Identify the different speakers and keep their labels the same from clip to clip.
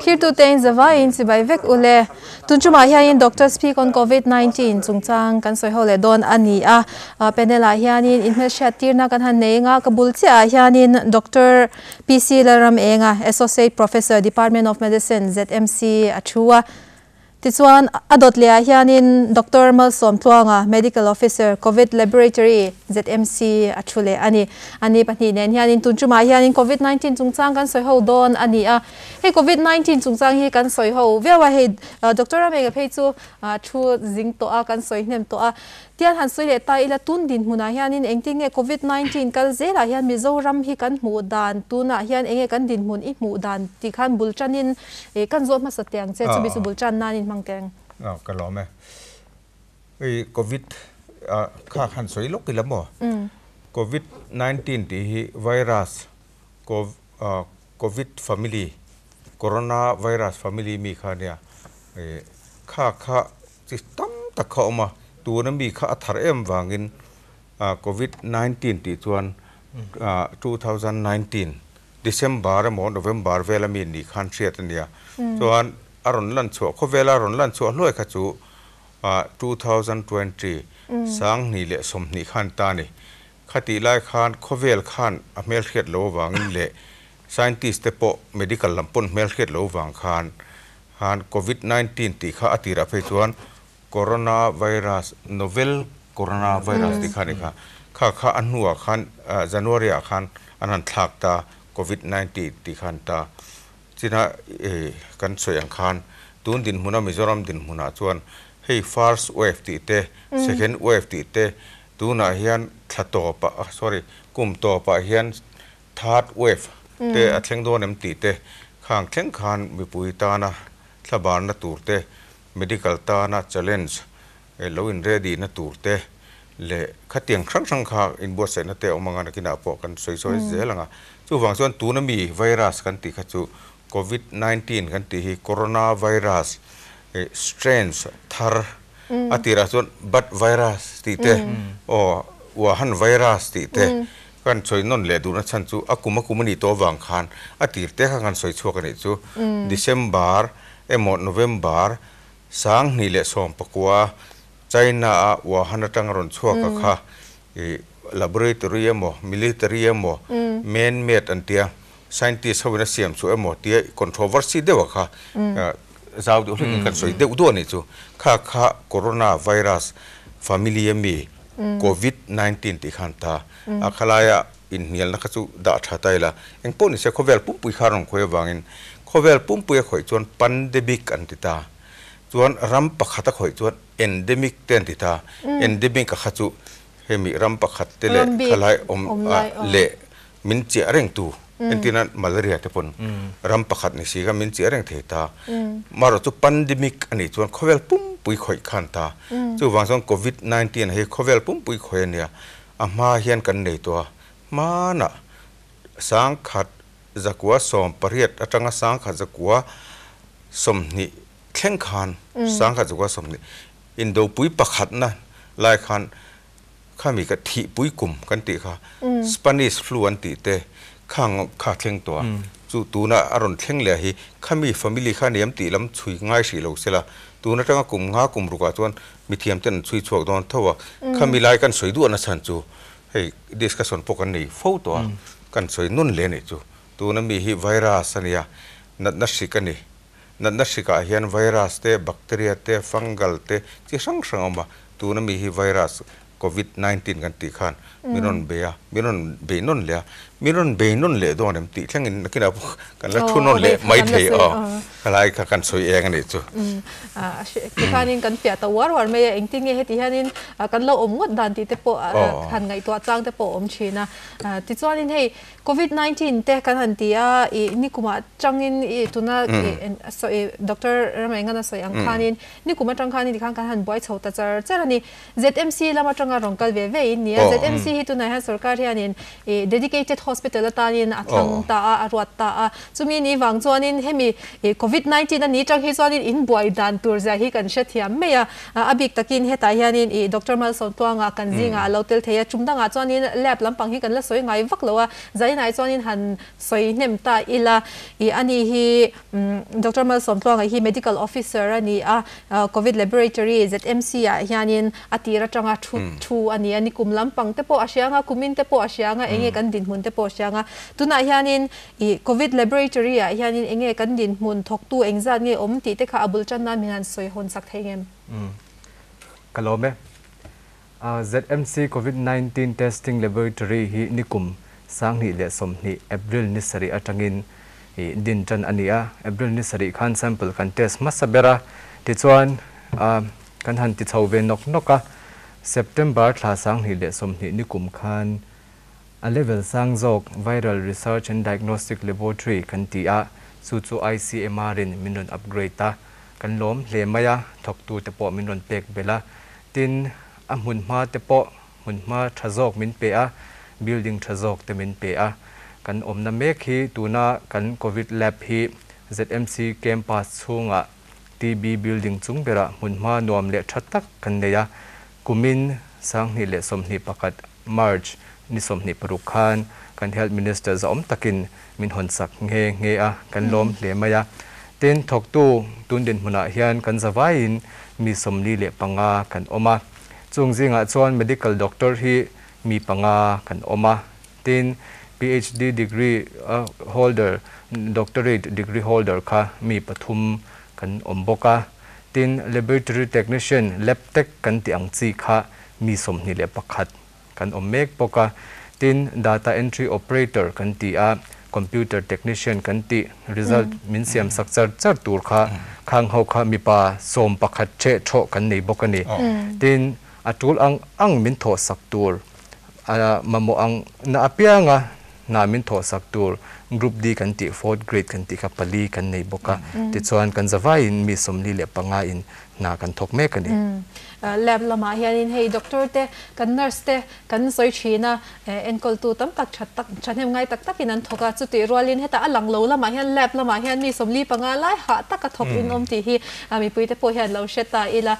Speaker 1: Thirtute in zavaiin chibai vek ule. Tun tumah hianin Doctor Speak on Covid 19 chungchang kan sawi ho leh dawn a ni a. Panel ah hianin inhmelhriat tirna kan han nei anga ka bul chiah ah hianin Doctor PC Lalramenga, Associate Professor, Department of Medicine, ZMC a thu a. Tichuan, a dawt leh ah hianin Doctor Malsawm Tluanga, Medical Officer, Covid Laboratory, ZMC a thu leh a ni. A ni pahnih nen hianin tun tumah hianin Covid 19 chungchang kan sawi ho dawn a ni a. Hei Covid 19 chungchang hi kan sawi ho viau a, hei Doctor Ramega phei chu thu zing tawh a, kan sawi hnem tawh a. Tian han sawi leh ta ila tun dinhmunah hianin engtin nge Covid 19 kal zelah hian Mizoram hi kan hmuh dan tunah hian enge kan dinhmun i hmuh dan tih khan bul tanin kan zawt hmasa teh ang che chumi chu bul tan nanin hmang teh ang.
Speaker 2: Aw ka lawm e. Hei Covid kha han sawi lawk ila maw? Covid 19 tih hi virus Covid family Corona virus family mi kha ania kha kha Chi tam tak kha a awm a, tuna mi kha a thar em vangin Covid 19 tih chuan 2019 December emaw November vela mi nih khan hriat a nia. Chuan a rawn lan chhuah khawvela a rawn lan chhuah hluai kha chu 2020 2020 khan ta a ni. Khatih lai khan khawvel khan a hmelhriat lo avangin leh scientist te pawh medical lam pawn hmelhriat lo vang khan Khan Covid 19 tih kha a tirah phei chuan Corona virus, novel Corona virus tih kha a ni kha. Kha kha a hnuah khan January ah khan an han thlak ta Covid 19 tih khan ta. China kan sawi ang khan tun dinhmuna Mizoram dinhmunah chuan hei first wave tih te, second wave tih te tunah hian thla tawpah sorry kum tawpah hian Third wave te a thleng dawn em tih te khang thleng khan mipui tana thlabarna tur te, medical tana challenge lo in ready na tur te leh khatiang hrang hrang kha inbuatsaihna te a awm anga nakinah pawh kan sawi sawi zel ang a. Chuvang chuan tuna mi virus kan tih kha chu Covid 19 kan tih hi Corona virus strains thar a tirah chuan bat virus tih te aw Wuhan virus tih te Kan sawi nawn leh duhna chhan chu a kum a kum a nih tawh avang khan a tir te kha kan sawi chhuak a nih chu. December emaw November 2019 China a Wuhan atanga rawn chhuak a kha ih laboratory emaw military emaw man made an tia scientist ho in a siam chhuah emaw tia controversy deuh a kha zau deuh hlekin kan sawi deuh duah a nih chu. Kha kha corona virus family ami Covid 19 tih khan ta a khalaia inhnialna kha chu dah tha ta ila. Engpawh nise khawvel pumpui kha rawn khawi avangin khawvel pumpui a khawih chuan pandemic an ti ta. Chuan ram pakhat a khawih chuan endemic te an ti ta. Endemic a kha chu hemi ram pakhat te leh khalai awm leh min chiah reng tu entirna malaria te pawn ram pakhat ni si kha min chiah reng thei ta. Marawh chu pandemic a nih chuan khawvel pumpui khawih khan ta. Chuvang chuan covid 19 hi khawvel pumpui khawih a nia. A hma hian kan nei tawh a, hmanah 1918 atanga 1920 thleng khan 1920 indopui pakhatna lai khan khami ka thihpui kum kan tih kha Spanish flu an tih te khang kha thleng tawh a, chu tuna a rawn thleng leh hi khami family kha niam tih lam chhui ngai hrih lo sela, tun atanga kum nga kum rukah chuan Mithiam ten an chhui chhuak dawn tho a, khami lai kan sawi duahna chhan chu hei discussion pawh kan nei fo tawh a, kan sawi nun hle anih chu. Tuna mi hi virus a nia, natna hrik a ni. Natna hrikah hian virus te, bacteria te, fungal te chi hrang hrang a awm a, tuna mi hi virus covid 19 kan tih khan min rawn bei a, min rawn bei nawn leh a, min rawn bei nawn leh dawn em tih thlengin nakinah pawh kan la thu nawn leh mai thei aw, helai kha kan sawi eng a nih chu.
Speaker 1: Tikhanin kan fiah ta uar uar mai a, engtin nge heti hianin kan lo awm ngawt dan tih te pawh han ngaihtuah chang te pawh a awm thin a. Tichuanin hei Covid 19 te kan han ti a, ih nikumah tangin ih tuna ih Doctor Ramaengan a sawi ang khanin nikum atang khanin tikhan kan han buai chho ta char char a ni. ZMC lam atanga rawn kal ve ve in ni a, ZMC hi tunah hian sorkar hianin ih dedicated hospital atanin a thlang ta a, a ruat ta a. Chumi ni vang chuanin hemi ih Covid. Covid 19 a nih tang hi chuanin in buai dan tur zia hi kan hrethiam mai a, a bik takin hetah hianin ih Doctor Malsawmtluanga kan zingah a lo tel thei a, tum dangah chuanin lab lampang hi kan la sawi ngai vak lo a, zainah chuanin han sawi hnem ta ila ih ani hi Doctor Malsawmtluanga hi Medical Officer a ni a, Covid Laboratory ZMC ah hianin a tir atanga thu thu a ni a, nikum lampang te pawh a hria anga, kumin te pawh a hria anga, enge kan dinhmun te pawh a hria anga, tunah hianin ih Covid Laboratory ah hianin enge kan dinhmun thawktu engzat nge awm tih te kha a bul tan nan min han sawi hawn sak thei ngem?
Speaker 3: Ka lawm e. ZMC Covid 19 Testing Laboratory hi nikum 2020 April ni sarih atangin din tan a ni a. April ni sarih khan sample kan test hmasa ber a, tichuan kan han ti chho ve nawk nawk a. September thla 2020 nikum khan a level sang zawk Viral Research and Diagnostic Laboratory kan ti a, chu chu ICMR in min rawn upgrade a, kan lawm hle mai a, thawktute pawh min rawn pek belh a. Tin, a hmunhma te pawh hmunhma tha zawk min pe a, building tha zawk te min pe a. Kan awmna mek hi tuna kan Covid Lab hi ZMC campus chhungah TB building chung berah hmunhma nuam leh tha tak kan nei a. Kumin 2021 March ni 26 khan kan Health Minister zahawm takin min hawn sak nghe nghe a, kan lawm hle mai a. Tin, thawktu tun dinhmunah hian kan zavaiin mi 45 kan awm a. Chung zingah chuan medical doctor hi mi panga kan awm a. Tin, PhD degree holder, doctorate degree holder kha mi pathum kan awm bawk a. Tin, laboratory technician, lab tech kan tih ang chi kha mi 21 kan awm mek bawk a. Tin, data entry operator kan ti a, computer technician kan ti, result min siam sak char char tur kha khang ho kha mipa 11 che thaw kan nei bawk a ni. Tin, a tul ang ang min thaw sak tur, mamo ang na apianga na min thaw sak tur group D kan ti, fourth grade kan ti kha pali kan nei bawk a. Tichuan kan zavaiin mi 45 in na kan thawk mek a ni.
Speaker 1: Lab lamah hianin hei doctor te kan nurse te kan sawi thina enkawl tu tam tak that tak thahnem ngai tak takin an thawk a, chuti rualin heta a lang lo lamah hian lab lamah hian mi 45 lai ha taka thawk in awm tih hi mipui te pawh hian lo hre ta ila.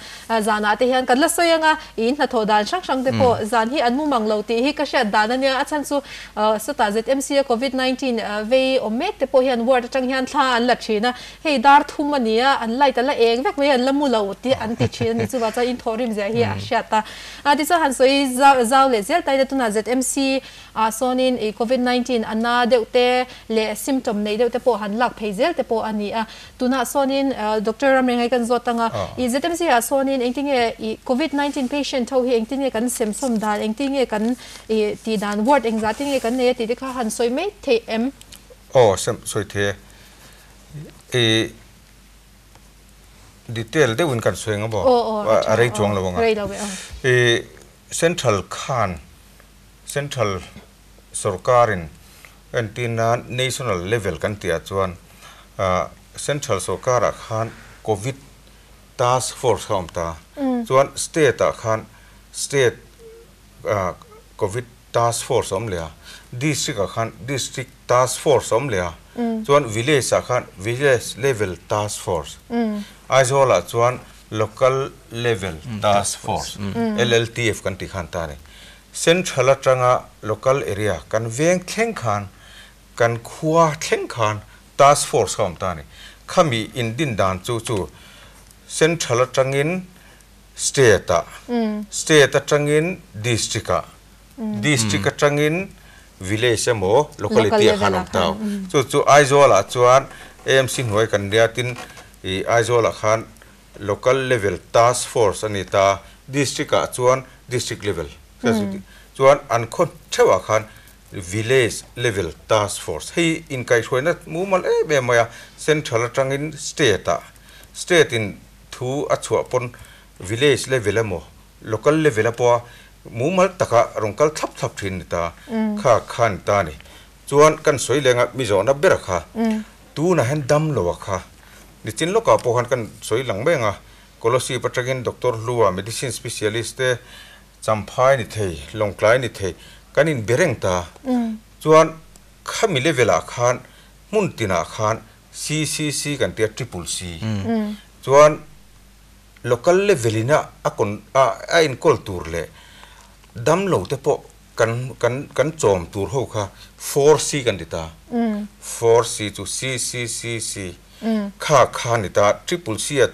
Speaker 1: Zanah te hian kan la sawi anga in hnathawh dan hrang hrang te pawh zan hi an mu mang lo tih hi ka hriat dan ania, a chhan chu sawtah ZMC a Covid 19 vei awm mek te pawh hian ward atang hian thla an la thina, hei dar thum ania an light ala eng vek mai an la mu lo tih an ti thin ani, chuwa chuan in thawh rim zia hi a hriat ta. Tichuan han sawi zau leh zel taina tunah ZMC a sawnin i Covid 19 ana deuh te leh symptom nei deuh te pawh han lak phei zel te pawh ani a. Tunah sawnin Doctor Ramrengai kan zawt anga i ZMC ah sawnin engtinge i Covid 19 patient ho hi engtinge kan semsawm dan, engtinge kan i ti dan, ward engzah tinge kan nei a tih te kha han sawi mai thei em?
Speaker 2: Aw, sem sawi thei e. I detail deuhin kan sawi anga maw? A rei chuang lo anga. I central khan, central sarkarin entina national level kan tihah chuan central sarkarah khan Covid task force kha awm ta. Chuan state ah khan state Covid task force awm leh a, district ah khan district task force awm leh a, chuan village ah khan village level task force, Aizawl ah chuan local level task force LLTF kan tih khan ta ni. Central atanga local area kan veng thleng khan kan khua thleng khan task force kha awm ta ni. Khami in din dan chu chu central atangin state ah, state atangin district ah, district atangin village emaw locality ah khan awm ta. Chu chu Aizawl ah chuan AMC hnuai kan nia tin i Aizawl ah khan local level task force ani ta, district ah chuan district level, chuan an khaw theuh ah khan village level task force. Hei in kaihhruaina mumal em em mai a, central atangin state ah, state in thu a chhuah pawn village level emaw local level pawh mumal taka rawng kal thlap thlap thin ni ta, kha khan ta ni. Chuan kan sawi lenga mi zawhna ber kha tuna hian dam lo a kha nichin lawkah pawh khan kan sawi lang mai anga Kolasib atangin Doctor Hlua medicine specialist te Champhai ni thei, Lawngtlai ni thei kan in bereng ta. Chuan khami level ah khan hmun tinah khan C C C kan tia triple C chuan local level ina a con a a enkawl tur leh damlo te pawh kan kan kan chawm tur ho kha 4C kan ti ta. 4C chu C C C C kha kha ni ta triple C a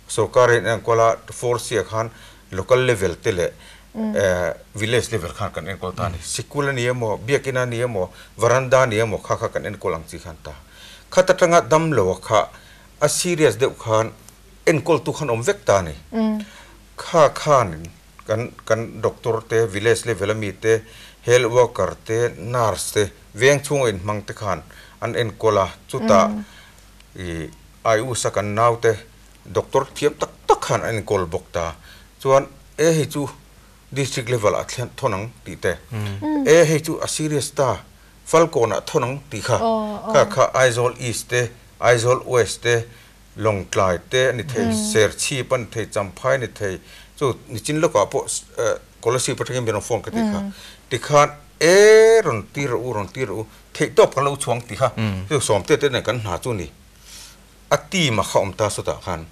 Speaker 2: sorkar in a enkawl a 4C ah khan local level te leh village level khan kan enkawl ta a ni. Sikul a ni emaw biakin a ni emaw varanda a ni emaw kha kha kan enkawl ang chi khan ta. Khat atanga damlo a kha a serious deuh khan enkawltu khan awm vek ta a ni. Kha khanin kan kan doctor te, village level a mi te, health worker te, nurse te, veng chhunga inhmang te khan an enkawl a, chutah ih IUS a kan naute doctor thiam tak tak khan an enkawl bawk ta. Chuan e hei chu district level ah thlen thawn ang tih te, e hei chu a serious ta Falkawn ah thawn ang tih kha, kha kha Aizawl East te, Aizawl West te, Lawngtlai te a ni thei, Serchhip a ni thei, Champhai a ni thei, chu nichin lawkah pawh Kolasib atangin min rawn phone ka tih kha, tikhan e rawn tir rawh u, rawn tir rawh u, theihtawp kan lo chhuang tih kha, chu Sawmte te nen kan hna chu a ni. A team a kha awm ta sawtah khan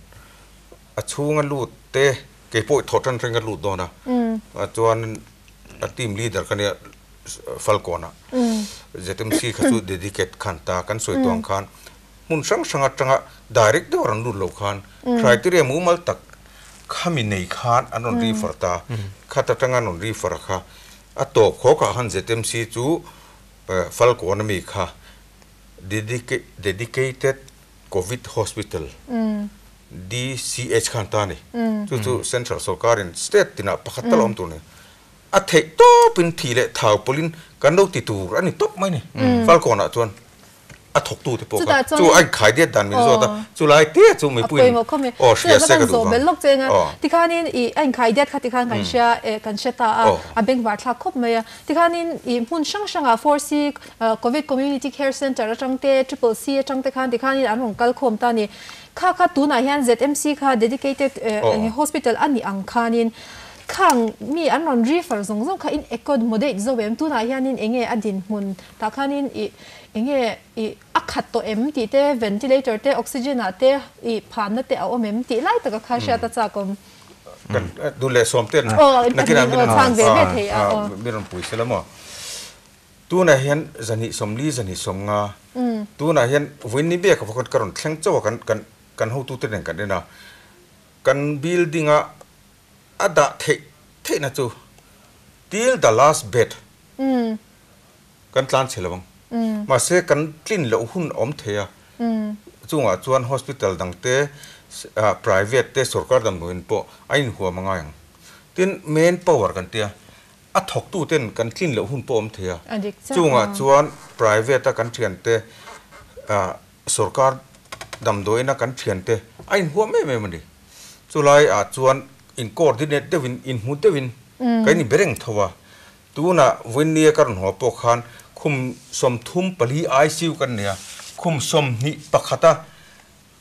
Speaker 2: a chhunga lut te, kei pawh i thawh tan reng a lut dawn a, chuan a team leader kha nia Falkawnah ZMC kha chu dedicate khan ta kan sawi tawh ang khan hmun hrang hrang atanga direct deuh a rawn lut lo khan criteria mumal tak khami nei khan an rawn refer ta, khat atanga an rawn refer a kha a tawp khawk ah khan ZMC chu Falkawn ami kha dedicated Covid Hospital DCH khan ta a ni, chu chu central sorkarin state tinah pakhat tal a awm tur a ni. A theih tawpin thi leh thau pawlhin kan lo ti tur a ni tawp mai ni. Falkawnah chuan a thawktu te pawh kha chu a inkhai diat dan min zawt a, chulai te chu mipuiin aw hria se ka duh vang.
Speaker 1: Tikhanin i a inkhai diat kha tikhan kan hria e kan hre ta a, a bengvar thlak khawp mai a. Tikhanin i hmun hrang hrangah 4C Covid Community Care Centre atang te, Triple C atang te khan tikhanin an rawn kal khawm ta a ni. Kha kha tunah hian ZMC kha dedicated hospital a nih ang khanin Khang mi an rawn refer zawng zawng kha in accommodate zo em? Tunah hianin enge a dinhmun tah khanin ih enge ih a khat tawh em tih te, ventilator te, oxygen ah te ih phanna te a awm em tih lai taka kha hriat a chak awm.
Speaker 2: Kan duh leh sawm ten nakinah min
Speaker 1: rawn chhang ve ve thei a aw.
Speaker 2: Min rawn pui sela maw? Tunah hian zahnih sawmli zahnih sawmnga tunah hian vawiin ni biak avang khan ka rawn thleng chauh a kan kan kan hotute nen kan en a kan building a A dah theih theihna chu till the last bed kan tlan chhe lo ang. Mahse kan tlin loh hun a awm thei a, chungah chuan hospital dang te, private te, sorkar damdawiin pawh a inhuam a ngai ang. Tin, man power kan tia, a thawktu ten kan tlin loh hun pawh a awm thei a, chungah chuan private a kan thiante, Sorkar damdawiina kan thiante a inhuam em em a ni. Chulai ah chuan in coordinate deuhin, inhmu deuhin ka in bereng tho a. Tunah vawinia ka rawn haw pawh khan khum 34 ICU kan nei a, khum 21 a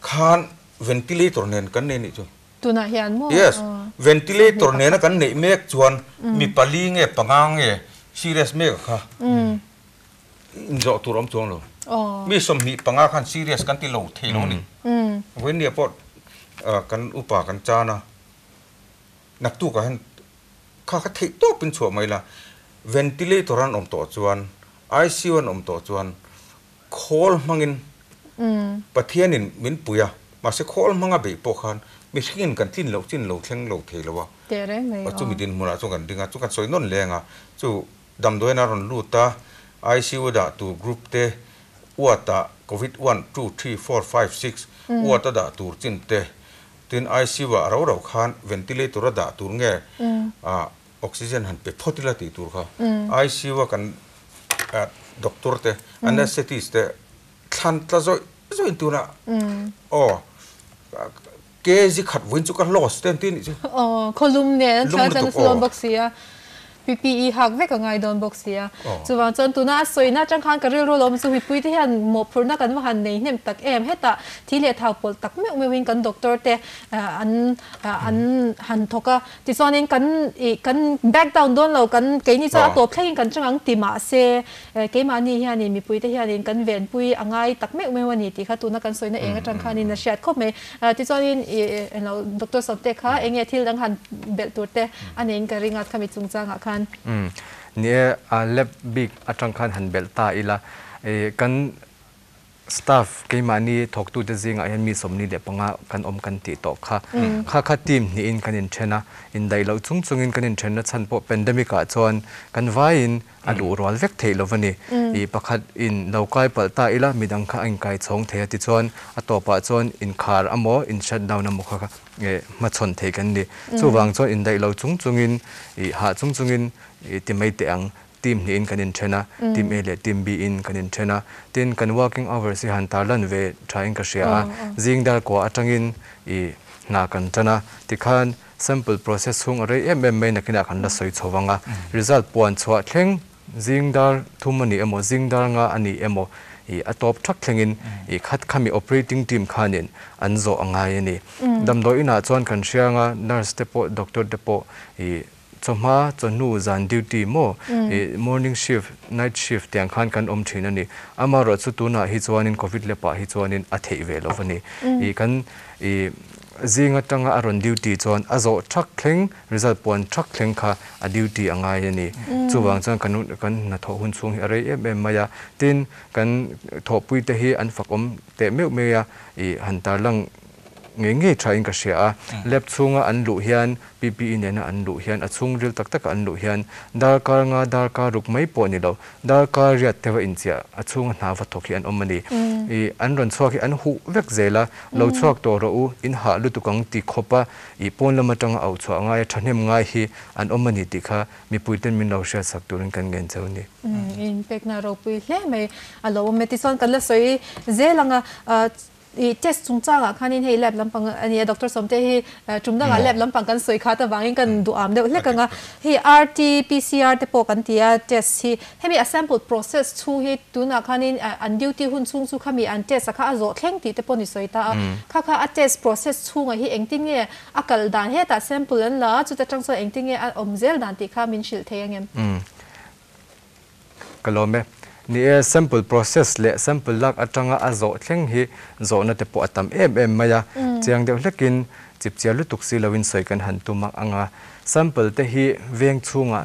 Speaker 2: khan ventilator nen kan nei nih chu.
Speaker 1: Tunah hian maw?
Speaker 2: Yes, ventilator nena kan neih mek chuan mi pali nge panga nge serious mek a kha. Inzawh tur awm chuang lo. Mi 25 khan serious kan ti lo thei lo a ni. Vawinia pawh kan upa kan chan a, naktukah hian kha kha theih tawpin chhuah mai la, ventilator an awm tawh chuan, ICU an awm tawh chuan khawl hmangin Pathianin min pui a, mahse khawl hmanga beih pawh khan mihringin kan tlin loh chin lo thleng lo thei lo a. Chumi dinhmunah chuan kan ding a, chu kan sawi nawn leng a, chu Damdawiin a rawn lut a, ICU dah tur group te, ward ah covid one, two, three, four, five, six ward a dah tur chin te, tin ICU ah rau rau khan ventilator a dah tur nge oxygen han pe phawt ila tih tur kha ICU a kan doctor te, anaesthetist te thlan tla zawih zawih tunah aw kg khat vawiin chu ka loss te an ti a nih chu.
Speaker 1: Aw, khawlum nen an thlan tla nasa dawn bawk si a. PPE hak vek a ngai dawn bawk sia. Chuvang chuan tuna a sawina atang khan ka rilru lawm chu mipuite hian mawhphurhna kan va han nei hnem tak em. Hetah thi leh thau pawlh tak meuh meuhin kan doctor te an an han thawk a. Tichuanin kan ih kan back down dawn lo kan keini chuan a tawp thlengin kan chang ang ti mahse keimahni hianin mipuite hianin kan venpui a ngai tak meuh meuh a ni tih kha tuna kan sawina eng atang khanin a hriat khawp mai. Tichuanin ih englo Doctor Sawmte kha enge thil dang han belh tur te a neiin ka ring a khami chungchangah khan.
Speaker 3: Umm ni e, lab bik atang khan han belh ta ila ih kan Staff, keimahni thawktute zingah hian mi 25 kan awm kan tih tawh kha. Kha kha team hnihin kan inthen a, indaih loh chung chungin kan inthenna chhan pawh pandemic ah chuan kan vaiin a luh rual vek theih lo va ni. Ih pakhat in lo kai palh ta ila midang kha a inkai chhawng thei a tichuan a tawpah chuan inkhar amaw in shut down amaw kha kha hmachhawn thei kan ni. Chuvang chuan indaih loh chung chungin ih hah chung chungin ih ti mai teh ang. Team hnihin kan inthen a, Team A leh Team B in kan inthen a. Tin, kan working hours hi han tarlan ve thain ka hria a. Zing dar kua atangin i hna kan tan a. Tikhan sample process chhung a rei em em mai nakinah kan la sawi chho vang a. Result puan chhuah thleng zing dar thum a ni emaw, zing dar nga a ni emaw i a tawp thak thlengin i khat khami operating team khanin an zawh a ngai a ni. Damdawi inah chuan kan hria anga nurse te pawh doctor te pawh i Chawhma, chawhnu, zan duty maw, ih morning shift, night shift tiang khan kan awm thin a ni. Amaherawh chu tunah hi chuanin covid lepah hi chuanin a theih ve lo a ni. Ih kan ih zing atanga a rawn duty chuan a zawh thak thleng, result puan thak thleng kha a duty a ngai a ni. Chuvang chuan kan kan hnathawh hun chhung hi a rei em em mai a. Tin, kan thawhpuite hi an fakawm teh meuh mai a, ih han tarlang ngei ngei thain ka hria a. Lab chhunga an luh hian PPE nena an luh hian a chhungril tak taka an luh hian darkar nga darkar ruk mai pawh ni lo, darkar riat te va inchiah a chhunga hna va thawk hi an awm a ni. Ih an rawn chhuak hi an huh vek zel a, lo chhuak tawh rawh u, in hah lutuk ang ti khawp a, ih pawn lam atanga auh chhuah ngai a thahnem ngai hi an awm a ni tih kha mipui ten min lo hriatsak turin kan ngen cheu a ni.
Speaker 1: In pekna ropui hle mai a lo awm e. Tichuan kan la sawi zel ang a, I test chungchangah khanin hei lab lampang a nia Doctor Sawmte hi tum dangah lab lampang kan sawi khat avangin kan duham deuh hlek ang a. Hei RT-PCR te pawh kan ti a test hi hemi a sample process chhung hi tunah khanin an duty hun chhung chu khami an test a kha a zawh thleng tih te pawh ni sawi ta a. Kha kha a test process chhungah hi engtin nge a kal dan hetah sample an la a chuta tang chuan engtin nge a awm zel dan tih kha min hrilh thei ang em?
Speaker 3: Ka lawm e. Ni e, sample process leh sample lak atanga a zawh thleng hi zawhna te pawh a tam em em mai a. Chiang deuh hlekin chipchiar lutuk si loin sawi kan han tum ang a. Sample te hi veng chhungah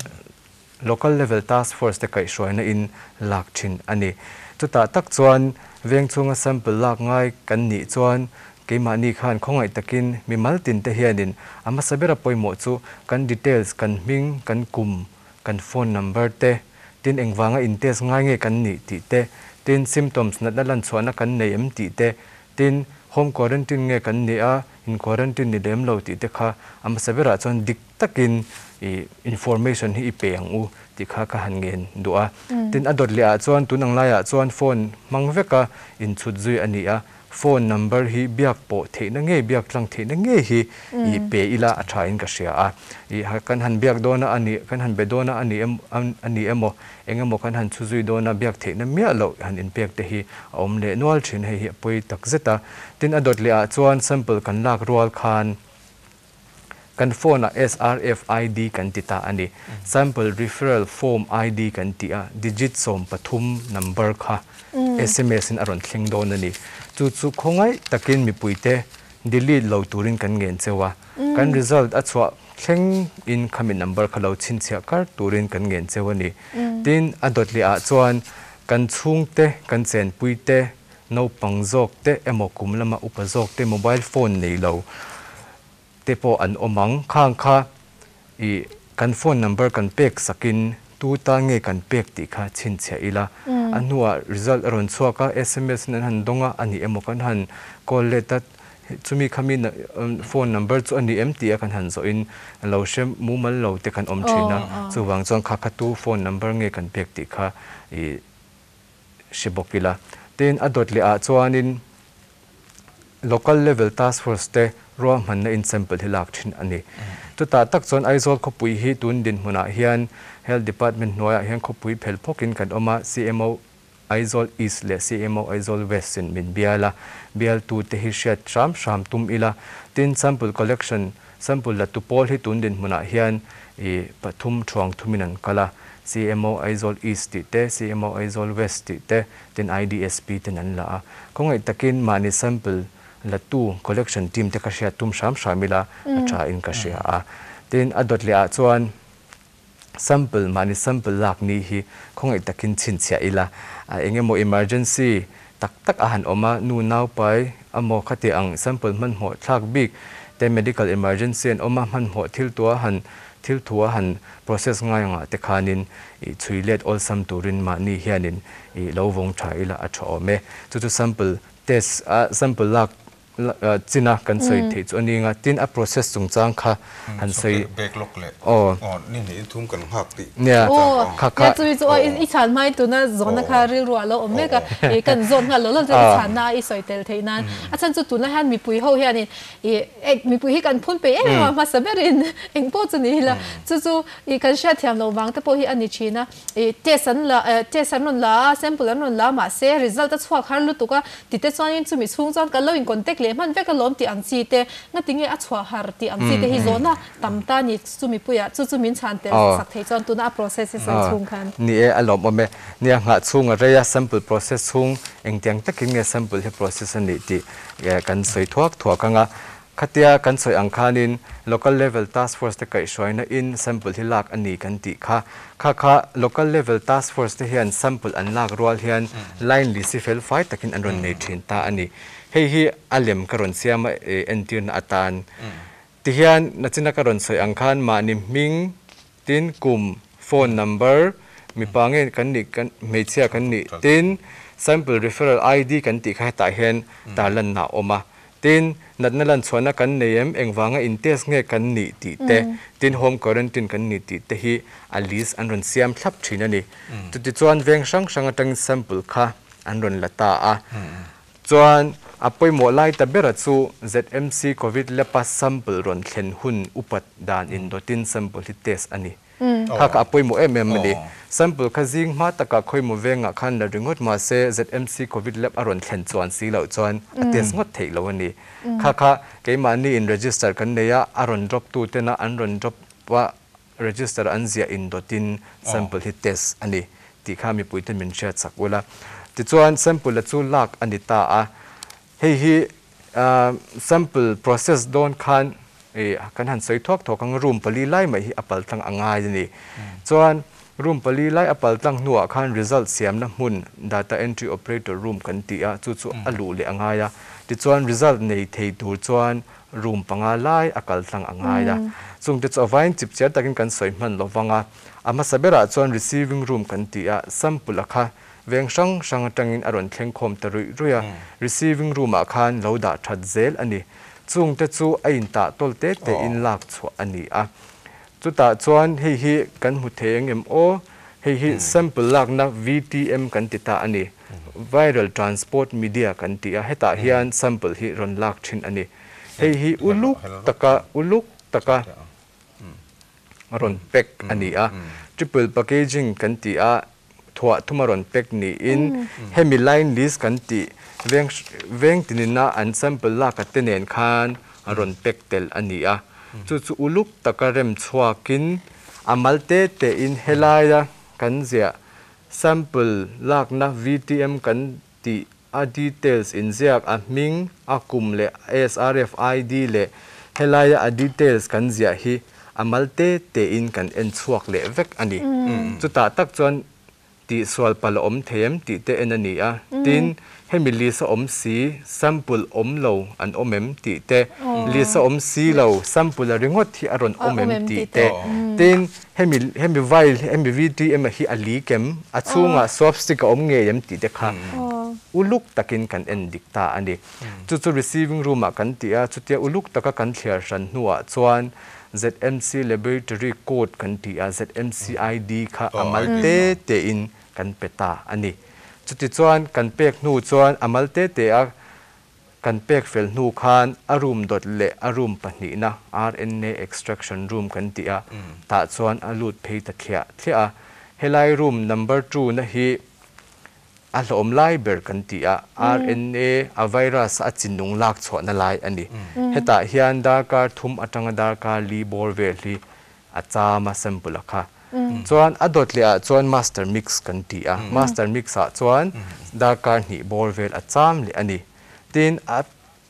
Speaker 3: local level task force te kaihhruaina in lak thin a ni. Chutah tak chuan veng chhunga sample lak ngai kan nih chuan keimahni khan khawngaih takin mimal tin te hianin a hmasa bera pawimawh chu kan details, kan hming, kan kum, kan phone number te, tin engvanga in test ngai nge kan nih tih te, tin symptoms natna lanchhuahna kan nei em tih te, tin home quarantine nge kan nih a, in quarantine ni lem lo tih te kha a hmasa berah chuan dik takin i information hi i pe ang u tih kha ka han ngen duh a. Tin a dawt leh ah chuan tun ang laiah chuan phone hmang veka inchhut zui a ni a, Phone number hi biak pawh theihna ngei, biak tlang theihna ngei hi i pe ila a tha in ka hria a. I kan han biak dawn a a nih, kan han be dawn a a nih em a ni emaw, eng emaw kan han chhu zui dawn a biak theihna miah loh han inpek te hi a awm leh nual thin, hei hi a pawi tak zet a. Tin a dawt leh ah chuan sample kan lak rual khan Kan phone ah SRF ID kan ti ta a ni. Sample Referral Form ID kan tih a digit 13 number kha sms in a rawn thleng dawn a ni. Chu chu khawngaih takin mipuite delete lo turin kan ngen cheu a. Kan result a chhuah thleng in khami number kha lo chhinchhiah kar turin kan ngen cheu a ni. Tin, a dawt leh ah chuan kan chhungte, kan chenpuite, Naupang zawk te emaw kum lama upa zawk te mobile phone nei lo te pawh an awm ang. Khang kha i kan phone number kan pek sakin tu tan nge kan pek tih kha chhinchhiah ila. A hnuah result a rawn chhuak a, sms in an han dawng a, a ni emaw kan han call let a, chumi khami phone number chu a ni em tih a kan han zawhin lo hre mumal lo te kan awm thin a. Chuvang chuan kha kha tu phone number nge kan pek tih kha i hre bawk ila. Tin, a dawt leh ah chuanin Local Level Task Force te Ruahmanna in sample hi lak thin a ni. Chutah tak chuan Aizawl khawpui hi tun dinhmunah hian Health Department hnuaiah hian khawpui phel phawkin kan awm a, CMO Aizawl East leh CMO Aizawl West in min bial a, bialtute hi hriat hram hram tum ila. Tin, sample collection, sample la tu pawl hi tun dinhmunah hian i pathum thuang thumin an kal a, CMO Aizawl East tih te, CMO Aizawl West tih te, tin IDSP ten an la a. Khawngaih takin mahni sample la tu collection team te ka hriat tum hram hram ila a tha in ka hria a. Tin, a dawt leh ah chuan sample, mahni sample lak ni hi khawngaih takin chhinchhiah ila eng emaw emergency tak tak a han awm a, nu naupai emaw khati ang sample hmanhmawh thlak bik te medical emergency an awm a, hmanhmawh thil tua han thil thua han process ngai angah te khanin ih chhui let awlsam turin mahni hianin ih lo vawng tha ila a tha awm e. Chu chu sample test a sample lak china kan sawi theih chu a ni anga tin a process chungchang kha han sawi
Speaker 2: backlog leh aw ni hnih in thum kan nghak tih
Speaker 3: nia
Speaker 1: kha kha chumi chu i chhan hmai tuna zawhna kha rilru a lo awm mek a i kan zawt nghal lo lo chu i chhanna i sawi tel theih nan a chhan chu tunah hian mipui ho hianin i mipui hi kan phun peih em em a hmasa berin eng pawh chu ni ila chu chu i kan hriatthiam loh vang te pawh hi a ni thin a. Ih test an la eh test an rawn la a, sample an rawn la a mahse result a chhuak har lutuk a, tite chuanin chumi chhung chuan kan lo in contact leh hman vek alawm tih ang chi te, ngatinge a chhuah har tih ang chi te hi zawhna tam ta ni chumi puiah chu chu min chhan tel sak thei chuan tuna a process hi sawi chhung khan.
Speaker 3: Ni e, a lawmawm e. Nia nghah chhung a rei a, sample process chhung engtiang takin nge sample hi process a nih tih kan sawi thuak thuak ang a. Khatia kan sawi ang khanin Local Level Task Force te kaihhruaina in sample hi lak a ni kan tih kha. Kha kha Local Level Task Force te hian sample an lak rual hian line lisi fel fai takin an rawn nei thin ta a ni. Hei hi a lem ka rawn siam a entirna atan. Tihian nachina ka rawn sawi ang khan mahni hming tin kum, phone number, mipa nge kan nih kan hmeichhia kan nih tin sample referral ID kan tih kha hetah hian tarlanna a awm a. Tin, natna lanchhuahna kan nei em, engvanga in test nge kan nih tih te, tin home quarantine kan nih tih te hi a list an rawn siam thlap thin a ni. Chutichuan veng hrang hrang atangin sample kha an rawn la ta a. Chuan a pawimawh lai ta bera chu ZMC Covid lab-a sample rawn thlen hun upat dan indawtin sample hi test a ni. Kha kha a pawimawh em em a ni. Sample kha zing hma takah khawimaw vengah khan la ringawt mahse ZMC Covid lab a rawn thlen chuan si loh chuan a test ngawt theih lo a ni. Kha kha keimahni in register kan nei a, a rawn drop tu tena an rawn drop a register an ziah indawtin sample hi test a ni tih kha mipuite min hriat chak ula. Tichuan sample a chu lak a ni ta a, hei hi sample process dawn khan kan han sawi thuak thuak ang room pali lai mai hi a pal tlang a ngai a ni. Chuan room pali lai a pal tlang hnuah khan result siamna hmun data entry operator room kan ti a, chu chu a luh leh a ngai a. Tichuan result nei thei tur chuan room panga lai a kal tlang a ngai a. Chungte chu a vain chip chiar takin kan sawi hman lo vang a. A hmasa berah chuan receiving room kan ti a, sample a kha veng hrang hrang atangin a rawn thleng khawm ta ruih ruih a. Receiving room ah khan lo dah that zel a ni. Chungte chu a intah tawl te te in lak chhuah a ni a. Chutah chuan hei hi kan hmu thei ang em aw? Hei hi sample lakna VTM kan ti ta a ni. Viral Transport Media kan ti a, hetah hian sample hi rawn lak thin a ni. Hei hi uluk taka uluk taka rawn pack a ni a. Triple packaging kan ti a, thuah thuma rawn pack niin hemi line list kan tih veng veng tinina an sample lak a te nen khan rawn pack tel a ni a. Chu chu uluk taka rem chhuakin a mal te tein helaia kan ziah Sample lakna VTM kan tih a details inziak a hming, a kum leh SRF ID leh helaia a details kan ziah hi a mal te tein kan en chhuak leh vek a ni. Chutah tak chuan tihsual palh a awm thei em tih te en a ni a. Tin, hemi list a awm si, sample awm lo an awm em tih te, list a awm si lo, sample a ringawt hi a rawn awm em tih te, tin, Hemi hemi vial hemi VTM a hi a li kem, a chhungah swab stick a awm ngei em tih te kha uluk takin kan en dik ta a ni. Chu chu receiving room ah kan ti a, chutia uluk taka kan thliar hran hnuah chuan ZMC Laboratory Code kan ti a, ZMC ID kha a mal te te in kan pe ta a ni. Chutichuan kan pek hnu chuan a mal te te a. Kan pek fel hnu khan a room dawt leh a room pahnihna RNA extraction room kan tih a, tah chuan a lut phei ta thliah thliah a. Helai room number two na hi a hlawm lai ber kan ti a, RNA a virus a chinung lak chhuahna lai a ni. Hetah hian darkar thum atanga darkar li bawr vel hi a cham a sample a kha. Chuan a dawt leh ah chuan master mix kan ti a, master mix ah chuan darkar hnih bawr vel a cham leh a ni. Tin, a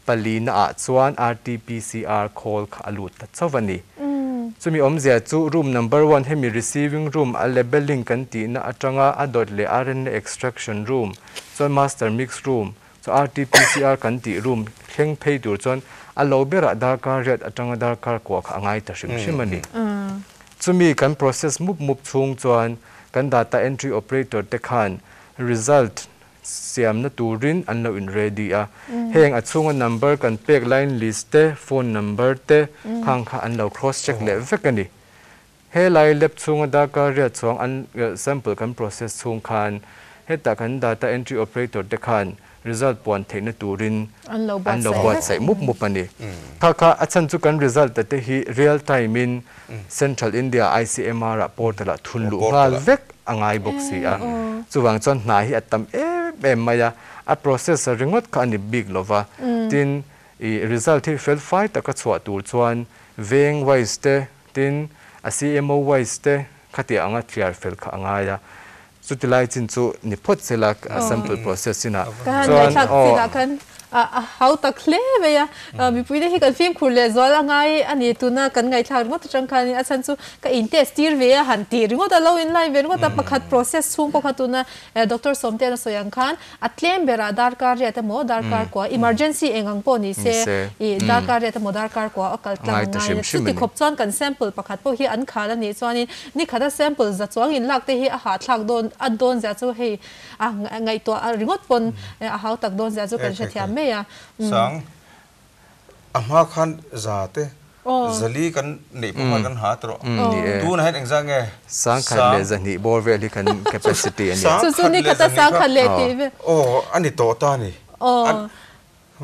Speaker 3: palina ah chuan RT-PCR khawl kha a lut ta chauh a ni. Chumi awmzia chu room number one hemi receiving room a labelling kan tihna atanga a dawt leh RNA extraction room chuan master mix room chu RT-PCR kan tih room thleng phei tur chuan a lo berah darkar riat atanga darkar kuah kha a ngai ta hrim hrim a ni. Chumi kan process mup mup chhung chuan kan data entry operator te khan result siamna turin an lo in ready a. Heng a chhunga number kan pek line list te, phone number te khang kha an lo cross check leh vek a ni. He lai lab chhunga darkar riat chuang an sample kan process chhung khan hetah kan data entry operator te khan result puan theihna turin an lo buatsaih mup mup a ni. Kha kha a chhan chu kan result te hi real time in Central India ICMR ah portal ah thun luh nghal vek a ngai bawk si a. Chuvang chuan hna hi a tam em em mai a, a process ringawt kha a ni bik lo va. Tin, i result hi fel fai taka chhuah tur chuan veng wise te, tin a CMO wise te khatiang anga thliar fel kha a ngai a. Chuti lai chin chu ni phawt sela sample process inah
Speaker 1: chuan aw. A hau tak hle mai a, mipui te hi kan fimkhur leh zual a ngai a ni. Tuna kan ngaihthlak ringawt atang khanin a chhan chu ka in test tir ve a han tih ringawt a, lo in line ve ringawt a, pakhat process chhung pawh kha tuna Doctor Sawmtean a sawi ang khan a tlem berah darkar riat emaw darkar kua emergency eng ang pawh ni se ih darkar riat emaw darkar kua a kal tlang a ngai a. Chuti khawp chuan kan sample pakhat pawh hi an khal a nih chuanin ni khata sample za chuang in lak te hi a hahthlak dawn a dawn zia chu hei a ngaihtuah ringawt pawn a hau tak dawn zia chu kan hrethiam mai a.
Speaker 2: Sang, a hma khan za te zali kan neih pawh khan kan ha tawh. Tunah hian engzah nge?
Speaker 3: Sangkhat leh zahnih bawr vel hi kan capacity a nia.
Speaker 1: Chu chu ni khata sangkhat leh tih vel.
Speaker 2: Aw, a ni tawh ta a ni.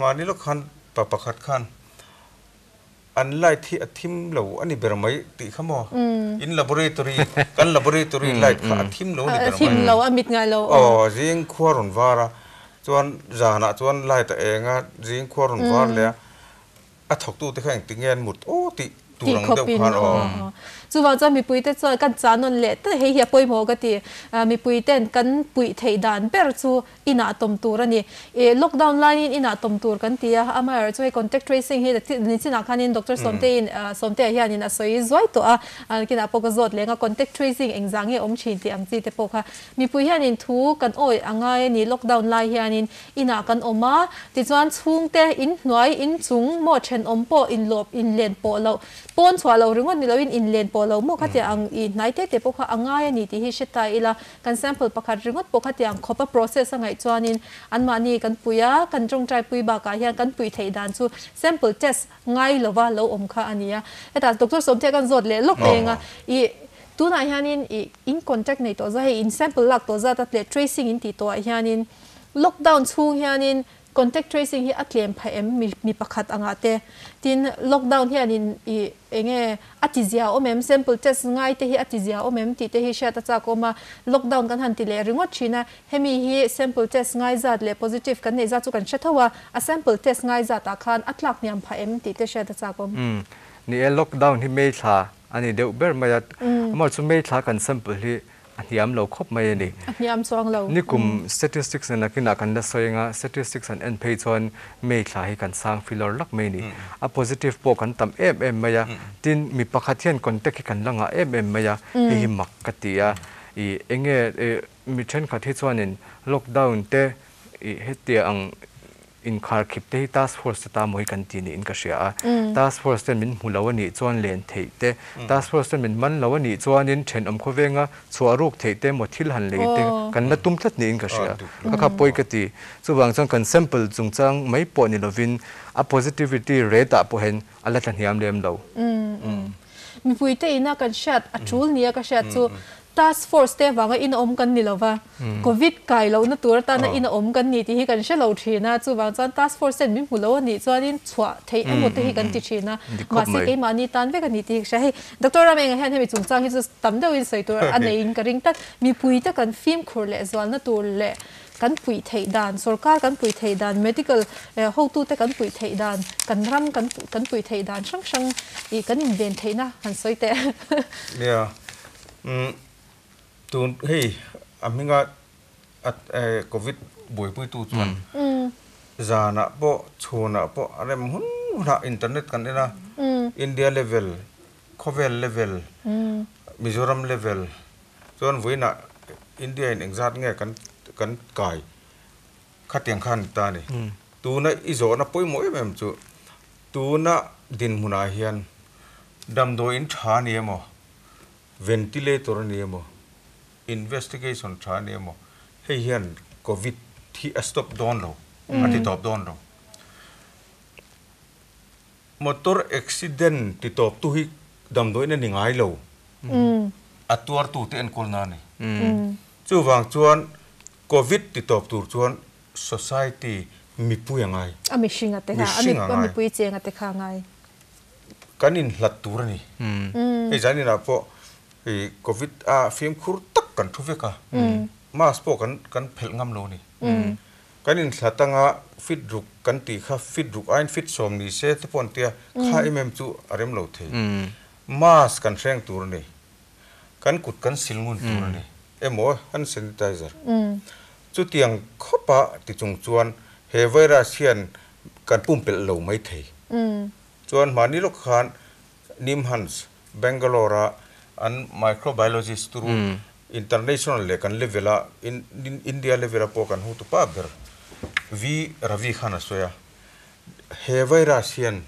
Speaker 2: Mahni lawk khan pa pakhat khan An light hi a thim lo a ni ber mai tih kha maw? In laboratory, kan laboratory light kha a thim lo a ni ber mai.
Speaker 1: A thim lo, a mit ngai lo.
Speaker 2: Aw, zing khua rawn var a, chuan zanah chuan light a eng a, zing khua rawn var leh a, a thawktute kha engtik nge an mut aw tih tur ang deuh khan aw.
Speaker 1: Chuvang chuan mipuite chuan kan chah nawn leh ta, hei hi a pawimawh ka ti. Mipuiten kan puih theih dan ber chu Inah tawm tur a ni. I lockdown laiin inah tawm tur kan ti a, amaherawhchu hei contact tracing hi nichinah khanin Doctor Sawmteiin Sawmtea hianin a sawi zuai tawh a, kinah pawh ka zawt leng a, contact tracing engzah nge awm thin tih ang chi te pawh kha mipui hianin thu kan awih a ngai a ni. Lockdown lai hianin inah kan awm a, tichuan chhungte inhnuai, inchung maw thenawm pawh inlawp inlen pawh loh Pawn chhuah lo ringawt ni loin inlen pawh lo maw khatiang ang i hnai te te pawh kha a ngai a ni tih hi hre ta ila, kan sample pakhat ringawt pawh khatiang khawpa process a ngaih chuanin anmahni kan pui a, kan tawngtai pui bakah hian kan puih theih dan chu sample test ngai lova lo awm kha a ni a. Hetah Doctor Sawmthia kan zawt leh lawk eng a, i tunah hianin i in contact nei tawh zat hei in sample lak tawh zat a leh tracing in tih tawhah hianin lockdown chhung hianin Contact tracing hi a tlem phah em mi pakhat angah te? Tin, lockdown hianin i enge a ti zia awm em? Sample test ngai te hi a ti zia awm em tih te hi hriat a chak awm a. Lockdown kan han ti leh ringawt thin a, hemi hi sample test ngai zat leh positive kan neih zat chu kan hre tho a, a sample test ngai zatah khan a tlak hniam phah em tih te hriat a chak awm.
Speaker 3: Umm, ni e, lockdown hi May thla a ni deuh ber mai a, amaherawhchu chu May thla kan sample hi A hniam lo khawp mai a ni.
Speaker 1: A hniam chuang lo.
Speaker 3: Nikum statistics nen nakinah kan la sawi anga, statistics an en phei chuan May thla hi kan sang filawr lak mai a ni. A positive pawh kan tam em em mai a, tin mi pakhat hian contact hi kan la ngah em em mai a, hei hi mak ka ti a. Ih enge mi thenkhat hi chuanin lockdown te ih hetia ang Inkharkhip te hi task force te ta maw hi kan ti niin ka hria a. Task force ten min hmu lo a nih chuan len theih te, task force ten min man lo a nih chuanin thenawm khawvenga chhuah ruk theih te emaw thil han lei te kan la tum tlat niin ka hria. Kha kha pawi ka ti. Chuvang chuan kan sample chungchang mai pawh ni lovin a positivity rate ah pawh hian a la tla hniam lem lo.
Speaker 1: Mipuite ina kan hriat a tul nia ka hriat chu. Task force te avanga ina awm kan ni lova, Covid kai lohna tur atana ina awm kan ni tih hi kan hre lo thin a, chuvang chuan task force ten min hmu lo a nih chuanin chhuah theih emaw te hi kan ti thin a, mahse keimahni tan vek a ni tih hi ka hria. Hei Doctor Ramenga hian hemi chungchang hi chu tam deuhin sawi tur a neiin ka ring tlat. Mipui te kan fimkhur leh zualna tur leh kan puih theih dan, sorkar kan puih theih dan, medical hotute kan puih theih dan, kan ram kan kan puih theih dan hrang hrang ih kan inven theihna han sawi teh.
Speaker 2: Nia, umm tun hei a hminga a covid buaipuitu chuan zanah pawh chhunah pawh a rem hun hunah internet kan en a, India level, khawvel level, Mizoram level Chuan vawiinah India in engzat nge kan kan kai khatiang khan ta a ni. Tuna i zawhna pawimawh em em chu tuna dinhmunah hian damdawi in tha a ni emaw, ventilator a ni emaw, investigation tha a ni emaw, hei hian covid hi a stop dawn lo, a ti tawp dawn lo. Motor accident ti tawp tu hi damdawiin a ni ngai lo. A tuartu te enkawlna a ni. Chuvang chuan Covid ti tawp tur chuan society mipui a ngai.
Speaker 1: A mihring a te kha, a mipui cheng a te kha a ngai.
Speaker 2: Kan inhlat tur a ni. Hei zaninah pawh Covid a fimkhur tak kan thu vek a, mask pawh kan phelh ngam lo a ni. Kan inthla tanga fit ruk kan tih kha fit ruk aiin fit sawm ni se te pawh an tia, kha em em chu a rem lo thei. Mask kan hreng tur a ni, kan kut kan sil ngun tur a ni emaw hand sanitizer. Chutiang khawpa ti chung chuan he virus hian kan pumpelh lo mai thei. Chuan hmahni lawk khan Nimhans, Bangalore-a an microbiologist turu international leh kan level-a India level-a pawh kan hotu pa ber V Ravi khan a sawi a, he virus hian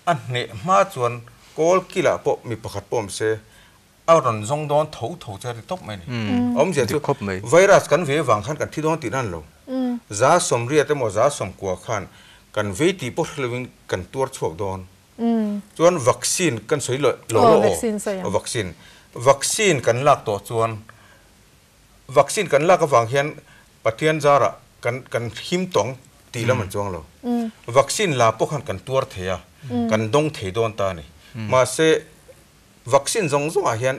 Speaker 2: a hneh hma chuan kawl kilah pawh mi pakhat pawh awm se a rawn zawng dawn tho tho che a ti tawp mai a ni. Awmzia chu virus kan vei avang khan kan thi dawn tih nan lo. 180 emaw 90 khan kan vei tih pawh hre lovin kan tuar chhuak dawn. Chuan vaccine kan sawi lo lo aw. Vaccine. Vaccine kan lak tawh chuan vaccine kan lak avang hian Pathian zarah kan kan him tawng tih lam an chuang lo. Vaccine la pawh khan kan tuar thei a, kan dawng thei dawn ta a ni. Mahse Vaccine zawng zawngah hian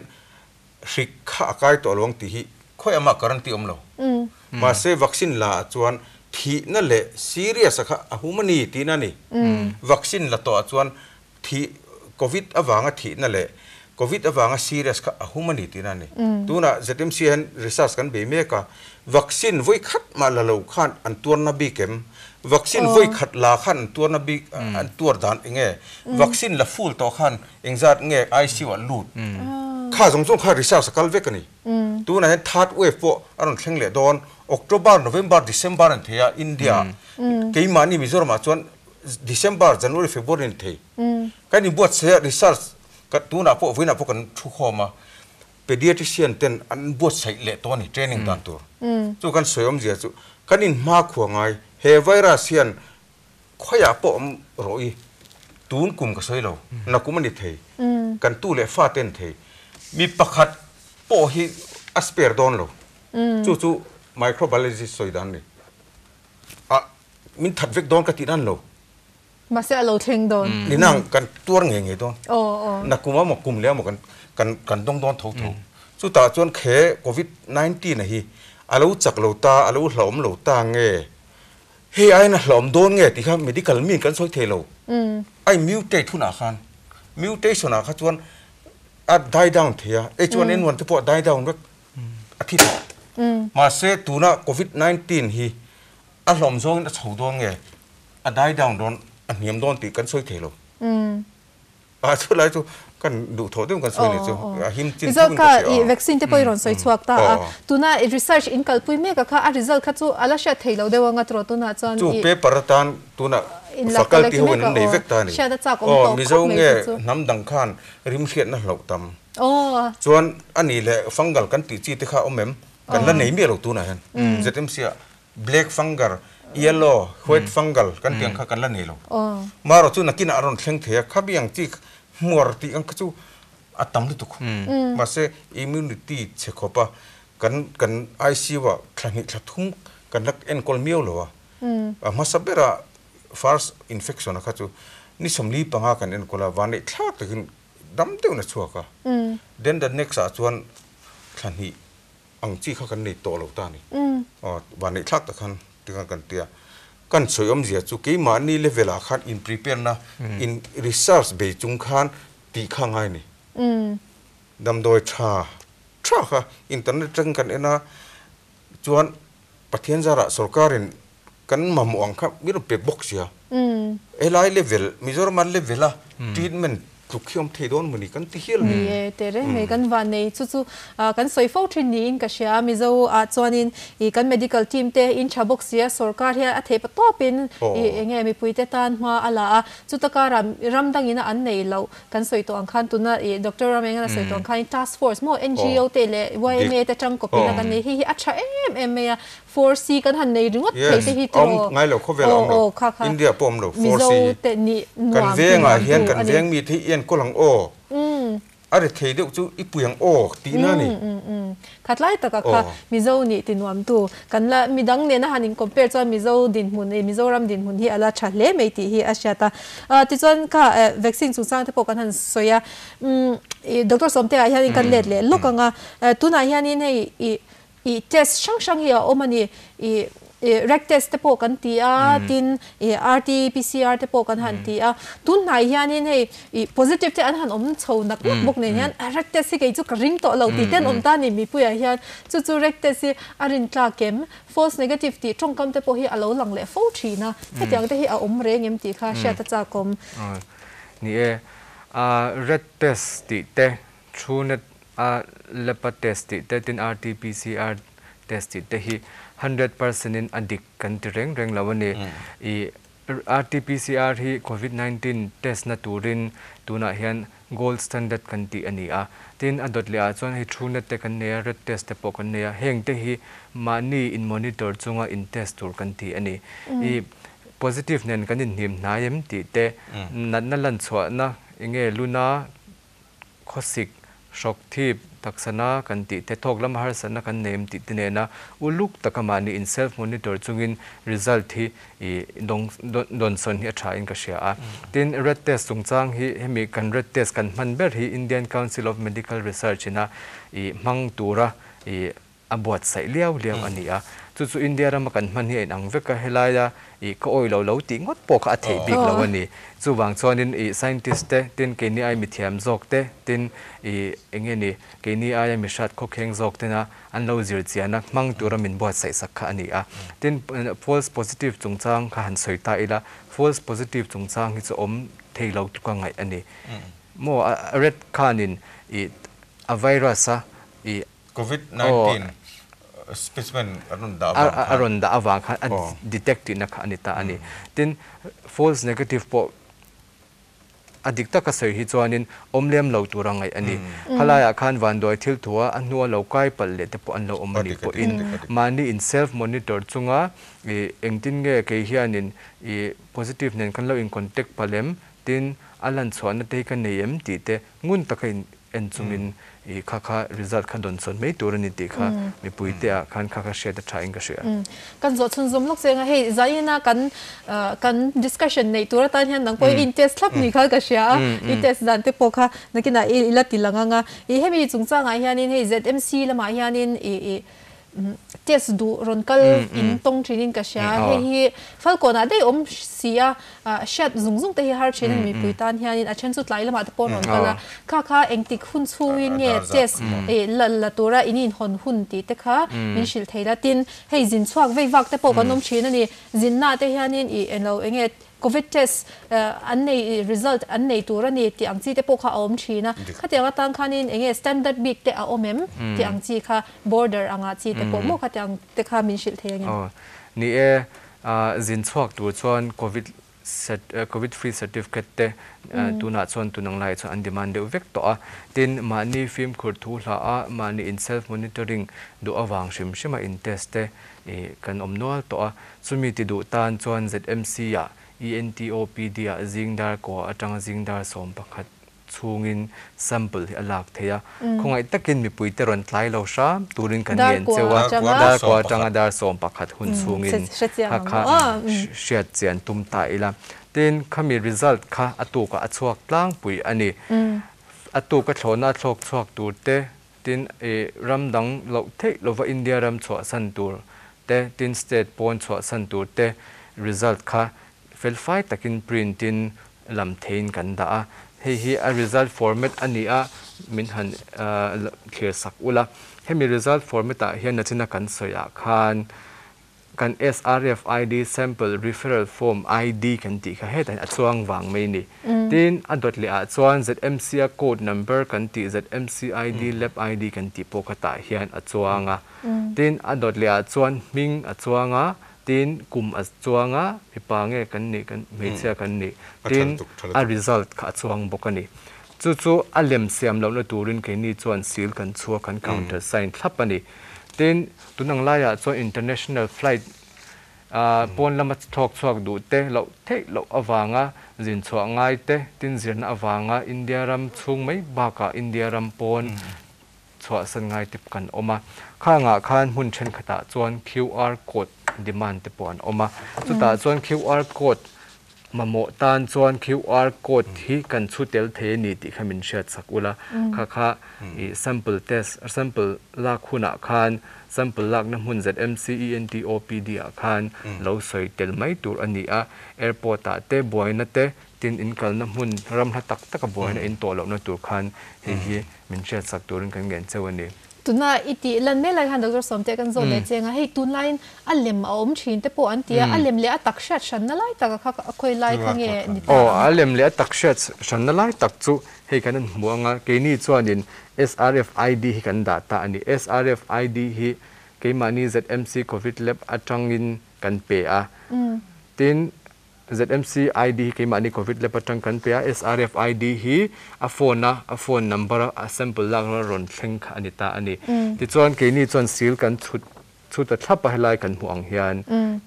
Speaker 2: hrik kha a kai tawh lo ang tih hi khawi amah guarantee awm lo. Mahse vaccine la ah chuan thihna leh serious a kha a hum a ni tihna a ni. Vaccine la tawh ah chuan thih covid avanga thihna leh covid avanga serious kha a hum a ni tihna a ni. Tunah ZMC ah hian research kan bei mek a, vaccine vawi khat mah la lo khan an tuarna bik em? Vaccine vawi khat la khan an tuarna bik an tuar dan eng nge? Vaccine la full tawh khan Engzat nge ICU ah lut kha zawng zawng kha research a kal vek a ni. Tunah hian third wave pawh a rawn thleng leh dawn. October, November, December an thei a India ah. Keimahni Mizoram ah chuan December, January, February an thei. Kan inbuatsaih a research tunah pawh vawiinah pawh kan thu khawm a. Pediatrician ten an buatsaih leh tawh a ni training dan tur. Chu kan sawi awmzia chu kan inhmakhua ngai he virus hian Khawiah pawh awm rawh i, tun kum ka sawi lo, na kum a ni thei, kan tu leh fa te an thei. Mi pakhat pawh hi a spare dawn lo, chu chu microbiologist sawi dan a ni. A min that vek dawn ka tih nan lo.
Speaker 1: Mahse a lo thleng dawn.
Speaker 2: Ni nang kan tuar ngei ngei dawn. Na kum a maw kum leh a maw kan kan kan dawng dawn tho tho. Chutah chuan khe covid 19 a hi a lo chak lo ta, a lo hlauhawm lo ta nge Hei aiin a hlawm dawn nge tih kha medical miin kan sawi thei lo. A in mutate hunah khan mutation ah kha chuan a die down thei a, H1N1 te pawh a die down vek a thi thei. Mahse tuna covid 19 hi a hlawm zawngin a chho dawn nge a die down dawn a hniam dawn tih kan sawi thei lo. A chu lai chu kan duh thawh deuh kan sawi ni chu a him chin
Speaker 1: theuhin ka hria a. Vaccine te pawh i rawn sawi chhuak ta a, tuna i research in kalpui mek a kha a result kha chu a la hriat thei lo deuh anga tiraw tunah chuan
Speaker 2: i. Chu paper atan tuna faculty ho in an nei vek ta a ni.
Speaker 1: Hriat a chak awm tawh khawp mai
Speaker 2: chu. Mizo nge hnam dang khan rim hriatna hlauh tam. Chuan a nih leh fungal kan tih chi te kha awm em? Kan la nei miah lo tunah hian ZMC ah. Black fungal, yellow, white fungal kan tih ang kha kan la nei lo. Marawh chu nakinah a rawn thleng thei a, khabi ang chi hmuar tih ang kha chu a tam lutuk. Mahse immunity chhe khawp a kan kan ICU ah thla hnih thla thum kan la enkawl miau lo a. A hmasa bera first infection a kha chu ni 45 kan enkawl a, vanneih thlak takin dam deuhin a chhuak a. Then the next ah chuan thla hnih ang chi kha kan nei tawh lo ta a ni. Aw vanneih thlak tak khan tikhan kan ti a. Kan sawi awmzia chu keimahni level ah khan in prepare na, in research bei chung khan tih kha ngai a ni. Damdawi tha tha kha internet atangin kan en a, chuan Pathian zarah sorkarin kan mamawh ang kha min rawn pe bawk sia. Helai level, Mizoram-a level-a treatment tluk hi awm thei dawn mawni kan ti hial mai.
Speaker 1: Ni e, teh reng mai kan van nei chu chu kan sawi fo thin niin ka hria a, Mizo ah chuanin ih kan medical team te in tha bawk sia, sorkar hian a theih pa tawpin ih eng nge mipui te tan hma a la a, chuta karah ram dangin a an nei loh kan sawi tawh ang khan tuna ih Doctor Ramengana sawi tawh ang khanin task force maw NGO te leh YMA te tang kawpin a kan nei hi hi a tha em em mai a, 4C kan han nei ringawt thei te hi tiraw?
Speaker 2: Awm ngai lo, khawvel a awm lo.
Speaker 1: Kha kha
Speaker 2: India pawh awm lo, 4C
Speaker 1: Mizo te nih
Speaker 2: Kan
Speaker 1: nuam ti
Speaker 2: vengah
Speaker 1: nuam
Speaker 2: hian
Speaker 1: tu
Speaker 2: kan
Speaker 1: a ni.
Speaker 2: veng mi te hi i enkawl ang aw. A ri thei deuh chu i pui ang aw tihna a ni.
Speaker 1: Khatlai taka kha Mizo nih ti nuam tu kan la midang nena han in compare chuan Mizo dinhmun ih Mizoram dinhmun hi a la tha hle mai tih hi a hriat a. Tichuan kha vaccine chungchang te pawh kan han sawi a. Ih Doctor Sawmtea hianin kan let leh lawk ang a. Tunah hianin hei ih Ih test hrang hrang hi a awm a ni. Ih rec test te pawh kan ti a, tin ih RT-PCR te pawh kan han ti a. Tun hnai hianin hei ih positive te an han awm chho nak nak bawk nen hian rec test hi kei chu ka ring tawh lo tih te an awm ta a ni mipuiah hian. Chu chu rec test hi a rin tlak em? False negative tih tawngkam te pawh hi a lo lang leh fo thin a. Hetiang te hi a awm reng em tih kha hriat a chak awm.
Speaker 3: Ni e, rec test tih te Truenat a lepa test tih te tin RT-PCR test tih te hi 100% in a dik kan ti reng reng lo a ni. I RT-PCR hi Covid 19 test na turin tunah hian gold standard kan tih a ni a. Tin a dawt leh ah chuan hei Truenat te kan nei a, red test te pawh kan nei a, heng te hi mahni in monitor chunga in test tur kan ti a ni. I positive nen kan inhnim hnai em tih te, natna lanchhuahna enge luna Khawsik, hrawk thip, taksana kan tih te, thawk lama harsatna kan nei em tih te nena uluk taka mahni in self monitor chungin result hi i dawng dawnsawn hi a tha in ka hria a. Tin, red test chungchang hi hemi kan red test kan hman ber hi Indian Council of Medical Research ina i hmang tura i a buatsaih liau liau a ni a, chu chu India rama kan hman hi a inang vek a, helaia ih ka awi lo lo tih ngawt pawh kha a theih bik lo a ni. Chuvang chuanin ih scientist te, tin keini ai mithiam zawk te, tin ih eng nge ni keini aia mihrat khawkheng zawk tena an lo zir chiana hmang tura min buatsaih sak kha a ni a. Tin false positive chungchang kha han sawi ta ila, false positive chungchang hi chu awm thei lo tluka ngaih a ni. Maw a red khanin ih a virus a ih
Speaker 2: Covid 19 specimen a rawn dah avang khan.
Speaker 3: A rawn dah avang khan a detect tihna kha a ni ta a ni. Tin, false negative pawh a dik taka sawi hi chuanin awm lem lo tura ngaih a ni. Khalaiah khan vanduai thil thua a hnua lo kai palh leh te pawh an lo awm a nih pawhin mahni in self monitor chunga ih engtin nge kei hianin ih positive nen kan lo in contact palh em? Tin, a lan chhuahna te hi ka nei em tih te ngun taka in en chungin i kha kha result kha dawn sawn mai tur a ni tih kha mipui te ah khan kha kha hriat a tha in ka hria.
Speaker 1: Kan zawh chhun zawm lawk che anga hei zaina kan kan discussion neih tur atan hian nang pawh i in test thlap ni kha ka hria a, i test dan te pawh kha nakinah i la ti lang anga i hemi chungchangah hianin hei ZMC lamah hianin i i Test duh rawn kal in tawng thin in ka hria. Hei hi Falkawnah daih awm si a, hriat zung zung te hi har thin a ni mipui tan hianin a then chu tlai lamah te pawh rawn kal a. Kha kha engtik hun chhungin nge test la la tura in inhawn hun tih te kha min hrilh thei la. Tin, hei zin chhuak vei vak te pawh kan awm thin a ni. Zinna te hianin ih englo enge Covid test an nei result an nei tur a ni tih ang chi te pawh kha a awm thin a, khatiang atan khanin eng nge standard bik te a awm em tih ang chi kha border anga chi te pawh maw khatiang te kha min hrilh thei a ngem?
Speaker 3: Aw ni e, zin chhuak tur chuan Covid Covid free certificate te tunah chuan tun ang laiah chuan an demand deuh vek tawh a, tin mahni fimkhur thu hla a mahni in self monitoring duh avang hrim hrima in test te kan awm nual tawh a. Chumi ti duh tan chuan ZMC-ah ENTOPD-ah zingdar kua atanga zingdar 11 chhungin sample hi a lak theih a. Khawngaih takin mipuite rawn tlai lo hram turin kan
Speaker 1: Dar
Speaker 3: ngen
Speaker 1: kua
Speaker 3: cheu a.
Speaker 1: atanga
Speaker 3: Dar kua atanga dar 11 hun chhungin
Speaker 1: hrechiang
Speaker 3: kha
Speaker 1: ang
Speaker 3: kha
Speaker 1: maw?
Speaker 3: Hriat chian tum ta ila. Tin, khami result kha a tukah a chhuak tlangpui a ni. A tuka thlawhna a thlawk chhuak tur te, tin ram dang loh theih lova India ram chhuahsan tur te, tin state pawn chhuahsan tur te result kha felfai takin print in lam theiin kan dah a. Hei hi a result format a ni a, min han thlir sak ula. Hemi result format ah hian nachina kan sawi ah khan kan SRF ID sample referral form ID kan tih kha hetah hian a chuang vang mai a ni. Tin, a dawt leh ah chuan ZMC a code number kan tih ZMC ID lab ID kan tih pawh kha tah hian a chuang a. Tin, a dawt leh ah chuan hming a chuang a, tin kum a chuang a, mipa nge kan nih kan hmeichhia kan nih, tin a result kha a chuang bawk a ni. Chu chu a lem siam lohna turin keini chuan seal kan chhuak kan counter sign thlap a ni. Tin, tun ang laiah chuan international flight pawn lama thlawk chhuak duh te loh theih loh avanga zin chhuah ngai te, tin zirna avanga India ram chhung mai bakah India ram pawn chhuahsan ngai te kan awm a. Khangah khan hmun thenkhatah chuan QR code demand te pawh an awm a. Chutah chuan QR code mamawh tan chuan QR code hi kan chhu tel thei a ni tih kha min hriat sak ula. Kha kha i sample test, sample lak hunah khan sample lakna hmun ZMCENT OPD ah khan lo sawi tel mai tur a ni a. Airport ah te buaina te tin in kalna hmun ram hla tak taka buaina in tawh lohna tur khan hei hi min hriat sak turin kan ngen cheu a ni.
Speaker 1: Tuna i tih lan mai lai khan Doctor Sawmte kan zawt leh cheng a, hei tunlaiin a lem a awm thin te pawh an ti a, a lem leh a tak hriat hranna lai tak a kha a khawi lai kha nge ni ta
Speaker 3: Aw,
Speaker 1: ang?
Speaker 3: a lem leh a tak hriat hranna lai tak chu hei kan han hmu ang a, keini chuanin SRF ID hi kan dah ta a ni. SRF ID hi keimahni ZMC Covid Lab atangin kan pe a, tin ZMC ID hi keimahni Covid lab atang kan pe a, SRF ID hi a phone a, a phone number a, a sample lakna rawn thleng kha a ni ta a ni. Tichuan keini chuan seal kan chhut chhut ta thlap a helai kan hmuh ang hian.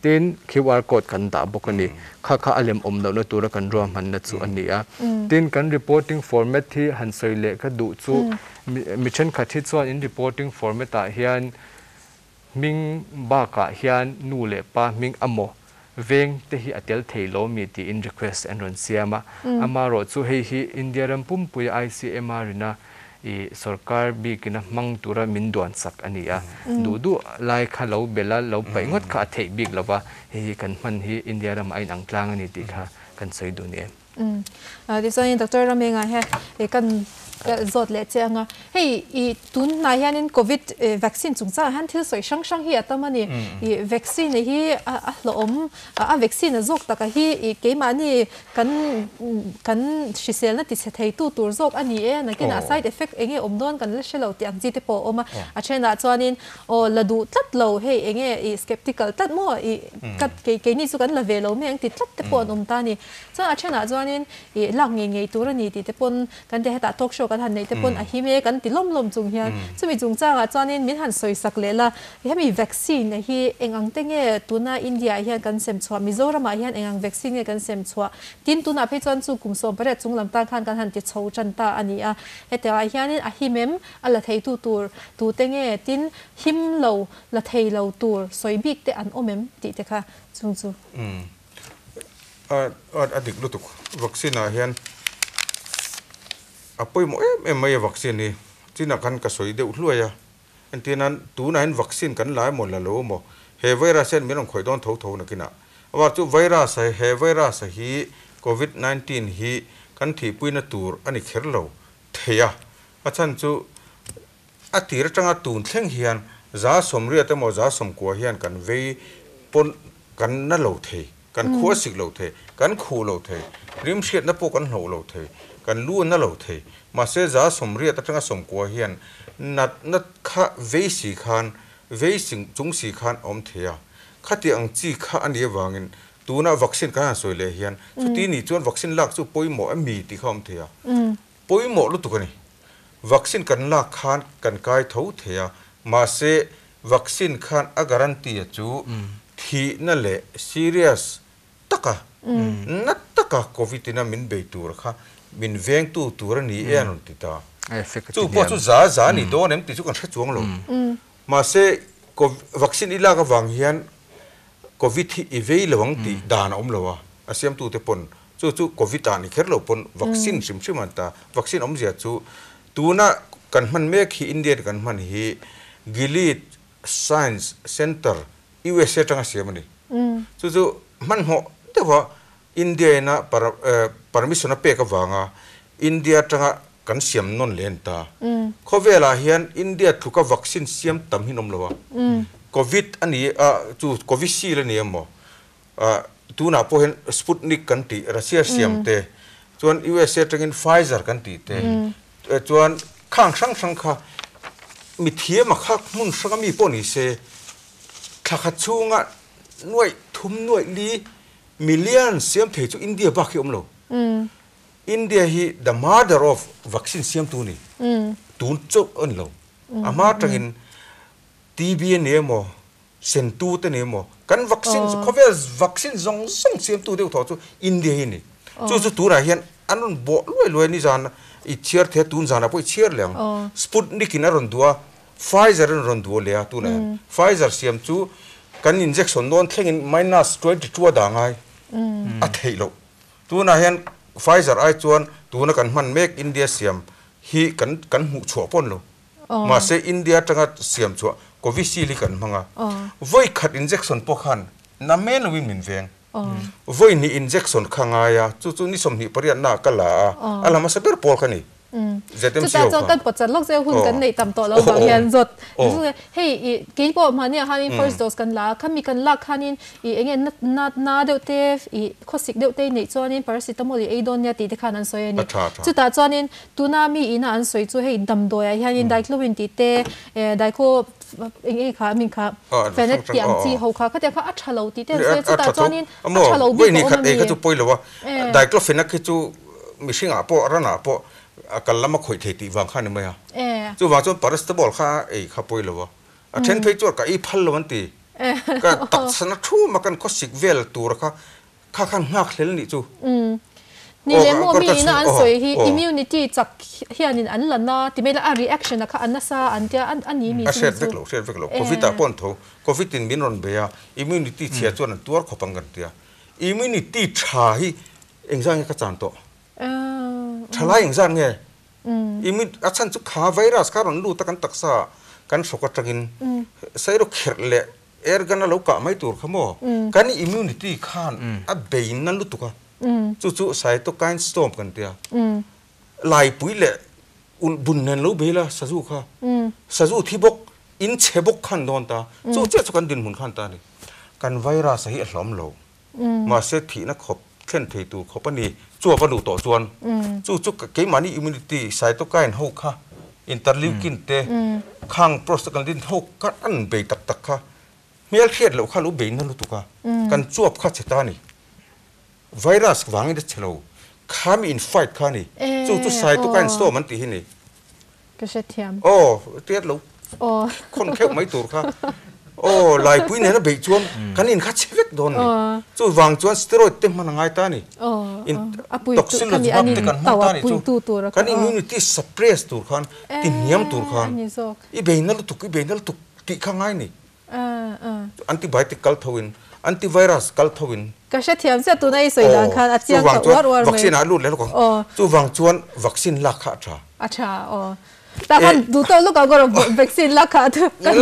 Speaker 3: Tin, QR code kan dah bawk a ni. Kha kha a lem awm lohna tura kan ruahmanna chu a ni a. Tin, kan reporting format hi han sawi leh ka duh chu mi thenkhat hi chuan in reporting format ah hian Hming bakah hian nu leh pa hming amaw veng te hi a tel thei lo mi tiin request an rawn siam a. Amarawh chu hei hi India ram pumpuia ICMR ina i sorkar bikina hmang tura min duan sak a ni a. Duh duh lai kha lo bel a, lo paih ngawt kha a theih bik lo va, hei hi kan hman hi India ramah a inang tlang a ni tih kha kan sawi duh ni e.
Speaker 1: Tichuanin Doctor Ramenga hian kan zawt leh che anga hei i tun hnai hianin covid vaccine chungchangah hian thil sawi hrang hrang hi a tam a ni. I vaccine hi a hlawhawm a vaccine a zawk taka hi i keimahni kan kan hriselna tichhe theitu tur zawk a ni e nakinah side effect enge awm dawn kan la hre lo tih ang chi te pawh a awm a. A thenah chuanin aw la duh tlat lo hei enge i skeptical tlat maw i ka keini chu kan la ve lo mai ang ti tlat te pawh an awm ta a ni. Chuan a thenah chuanin ih lak ngei ngei tur a ni tih te pawn kan ti a, hetah talk show kan han neih te pawn a him e kan ti lawm lawm chung hian chumi chungchangah chuanin min han sawi sak leh la, hemi vaccine hi eng ang te nge tuna India ah hian kan sem chhuah, Mizoram ah hian eng ang vaccine nge kan sem chhuah, tin tunah phei chuan chu kum 18 chung lam tan khan kan han ti chho tan ta a ni a, hetiangah hianin a him em a la theitu tur tu te nge tin him lo la thei lo tur sawi bik te an awm em tih te kha chung chu.
Speaker 2: A dik lutuk vaccine ah hian a pawimawh em em mai a vaccine hi chinah khan ka sawi deuh hluai a entir nan tunah hian vaccine kan la emaw la lo emaw he virus hian min rawn khawih dawn tho tho nakinah amah chu virus a he virus a hi covid 19 hi kan thihpuina tur a ni kher lo thei a a chhan chu a tir atanga tun thleng hian 180 emaw 90 hian kan vei pawn kan na lo thei. Kan khua sik lo thei, kan khuh lo thei, rim hriatna pawh kan hloh lo thei, kan lu a na lo thei. Mahse 180 atanga 90 hian natna kha vei si khan, vei chung si khan a awm thei a. Khati ang chi kha a nih avangin tuna vaccine kan han sawi leh hian chuti nih chuan vaccine lak chu pawimawh a mi tih kha a awm thei a. Pawimawh lutuk a ni. Vaccine kan lak khan kan kai tho thei a, mahse vaccine khan a guarantee a chu thihna leh serious taka, na taka covid ina min bei tur kha min vengtu tur a ni e an rawn ti ta. Chu pawh chu za za a ni dawn em tih chu kan hre chuang lo. Mahse vaccine i lak avang hian Covid hi i vei lo ang tih dan a awm lo a, a siamtute pawn chu chu Covid ah ni kher lo pawn vaccine hrim hrim an ta. Vaccine awmzia chu tuna kan hman mek hi India kan hman hi Gilead Science Center USA atanga siam a ni. Chu chu hmanhmawh deuha India ina permission a pek avanga India atanga kan siam nawn leh a ni ta. Khawvelah hian India tluka vaccine siam tam hi an awm lo a. Covid a ni a, chu Covishield a ni emaw, tunah pawh hian Sputnik kan tih, Russia siam te, chuan USA atangin Pfizer kan tih te, chuan khang hrang hrang kha mithiam a kha hmun hranga mi pawh ni se, thla khat chhunga nuaih thum nuaih li Million siam thei chu India bak hi awm lo. India hi the mother of vaccine siamtu ni. Tun chauh a ni lo. A hma atangin TB a ni emaw, sentu te ni emaw, kan vaccine khawvel vaccine zawng zawng siamtu deuh thaw chu India hi a ni. Chu chu tunah hian an rawn bawh luai luai ni zan i chhiar thei a, tun zanah pawh i chhiar leh ang. Sputnik in a rawn duh a, Pfizer in rawn duh leh a tunah hian Pfizer siam chu kan injection dawn thlengin minus 22 a dah ngai a theih loh. Tunah hian Pfizer ai chuan tuna kan hman mek India siam hi kan kan hmuh chhuah pawh an lo. Mahse India atanga siam chhuah Covishield hi kan hmang a. Vawi khat injection pawh khan na men loin min veng. Vawi hnih injection kha ngai a, chu chu ni 28 naah ka la a, a la hmasa ber pawl kha ni. ZMC
Speaker 1: Chutah chuan kan pawt chat lawk zeuh hun kan neih tam tawh lo vang hian zawt hei i kei pawh mahni ah khanin first dose kan la a, khami kan lak khanin i enge na na na deuh te i khawsik deuh te i neih chuanin paracetamol i ei dawn nia tih te khan an sawi a ni. Chutah chuanin tuna mi ina an sawi chu hei damdawi ah hianin diclowin tih te diclo eng eng kha min kha fenet tih ang chi ho kha khatiang kha a tha lo tih te an sawi a chutah chuanin a tha lo bik a awm a mi.
Speaker 2: Kha chu pawi lo a diclofenac hi chu mihringah pawh ranah pawh a kal lam a khawih thei tih vang kha a ni mai a chuvang chuan paracetamol kha ei kha pawi lo a a then phei chuan ka ei phal lo an ti ka taksa na thum a kan khawsik vel tur kha Kha khan nghak hlel nih chu.
Speaker 1: Ni leh maw mi ina an sawi hi immunity chak hianin an la na ti mai la a reaction a kha a nasa an tia a ni mi
Speaker 2: chu. A hriat vek lo hriat vek lo covid ah pawh an tho covid in min rawn bei a immunity chhia chuan an tuar khawp ang kan tia immunity tha hi engzah nge ka chan tawh tha lai engzah nge a chhan chu kha virus kha rawn lut a kan taksa kan hrawk atangin sairo kherh leh Airgun a lo kah mai tur kha maw? Kan immunity khan a bei na lutuk a, chu chu cytokine storm kan tia. Laipui leh ulh bun nen lo bei la sazu kha, sazu thi bawk, in chhe bawk khan dawn ta, chu chiah chu kan dinhmun khan ta a ni. Kan virus a hi a hlawm lo, mahse thihna khawp thlen thei tur khawp a ni. Chu a va luh tawh chuan chu chu keimahni immunity cytokine ho kha interleukin te khang prostaglandin ho kha an bei tak tak kha hmel hriat loh kha lo bei na lutuk a, kan chuap kha chhe ta a ni. Virus vangin a chhe lo, kha mi in fight kha a ni. Chu chu cytokine storm an tih hi a ni.
Speaker 1: Ka hrethiam.
Speaker 2: Aw, tiat lo.
Speaker 1: Aw.
Speaker 2: Khawn kheuh mai tur kha. Aw, laipui nena beih chuan kan in kha chhe vek dawn ni. Chu vang chuan steroid te hman a ngai ta ni.
Speaker 1: In
Speaker 2: toxilozumab te kan hmang ta ni chu. Kan immunity suppress tur khan, ti hniam tur khan. I bei na lutuk, i bei na lutuk tih kha ngai ni. Antibiotic kal tho in, antivirus kal tho in.
Speaker 1: Ka hrethiam chiah tuna i sawi dan khan a chiang ta uar uar mai.
Speaker 2: Vaccine ah lut leh lawk ang. Chuvang chuan vaccine lak kha a tha.
Speaker 1: A tha aw. Tah khan duh tawk lawk ang erawh vaccine lak kha kan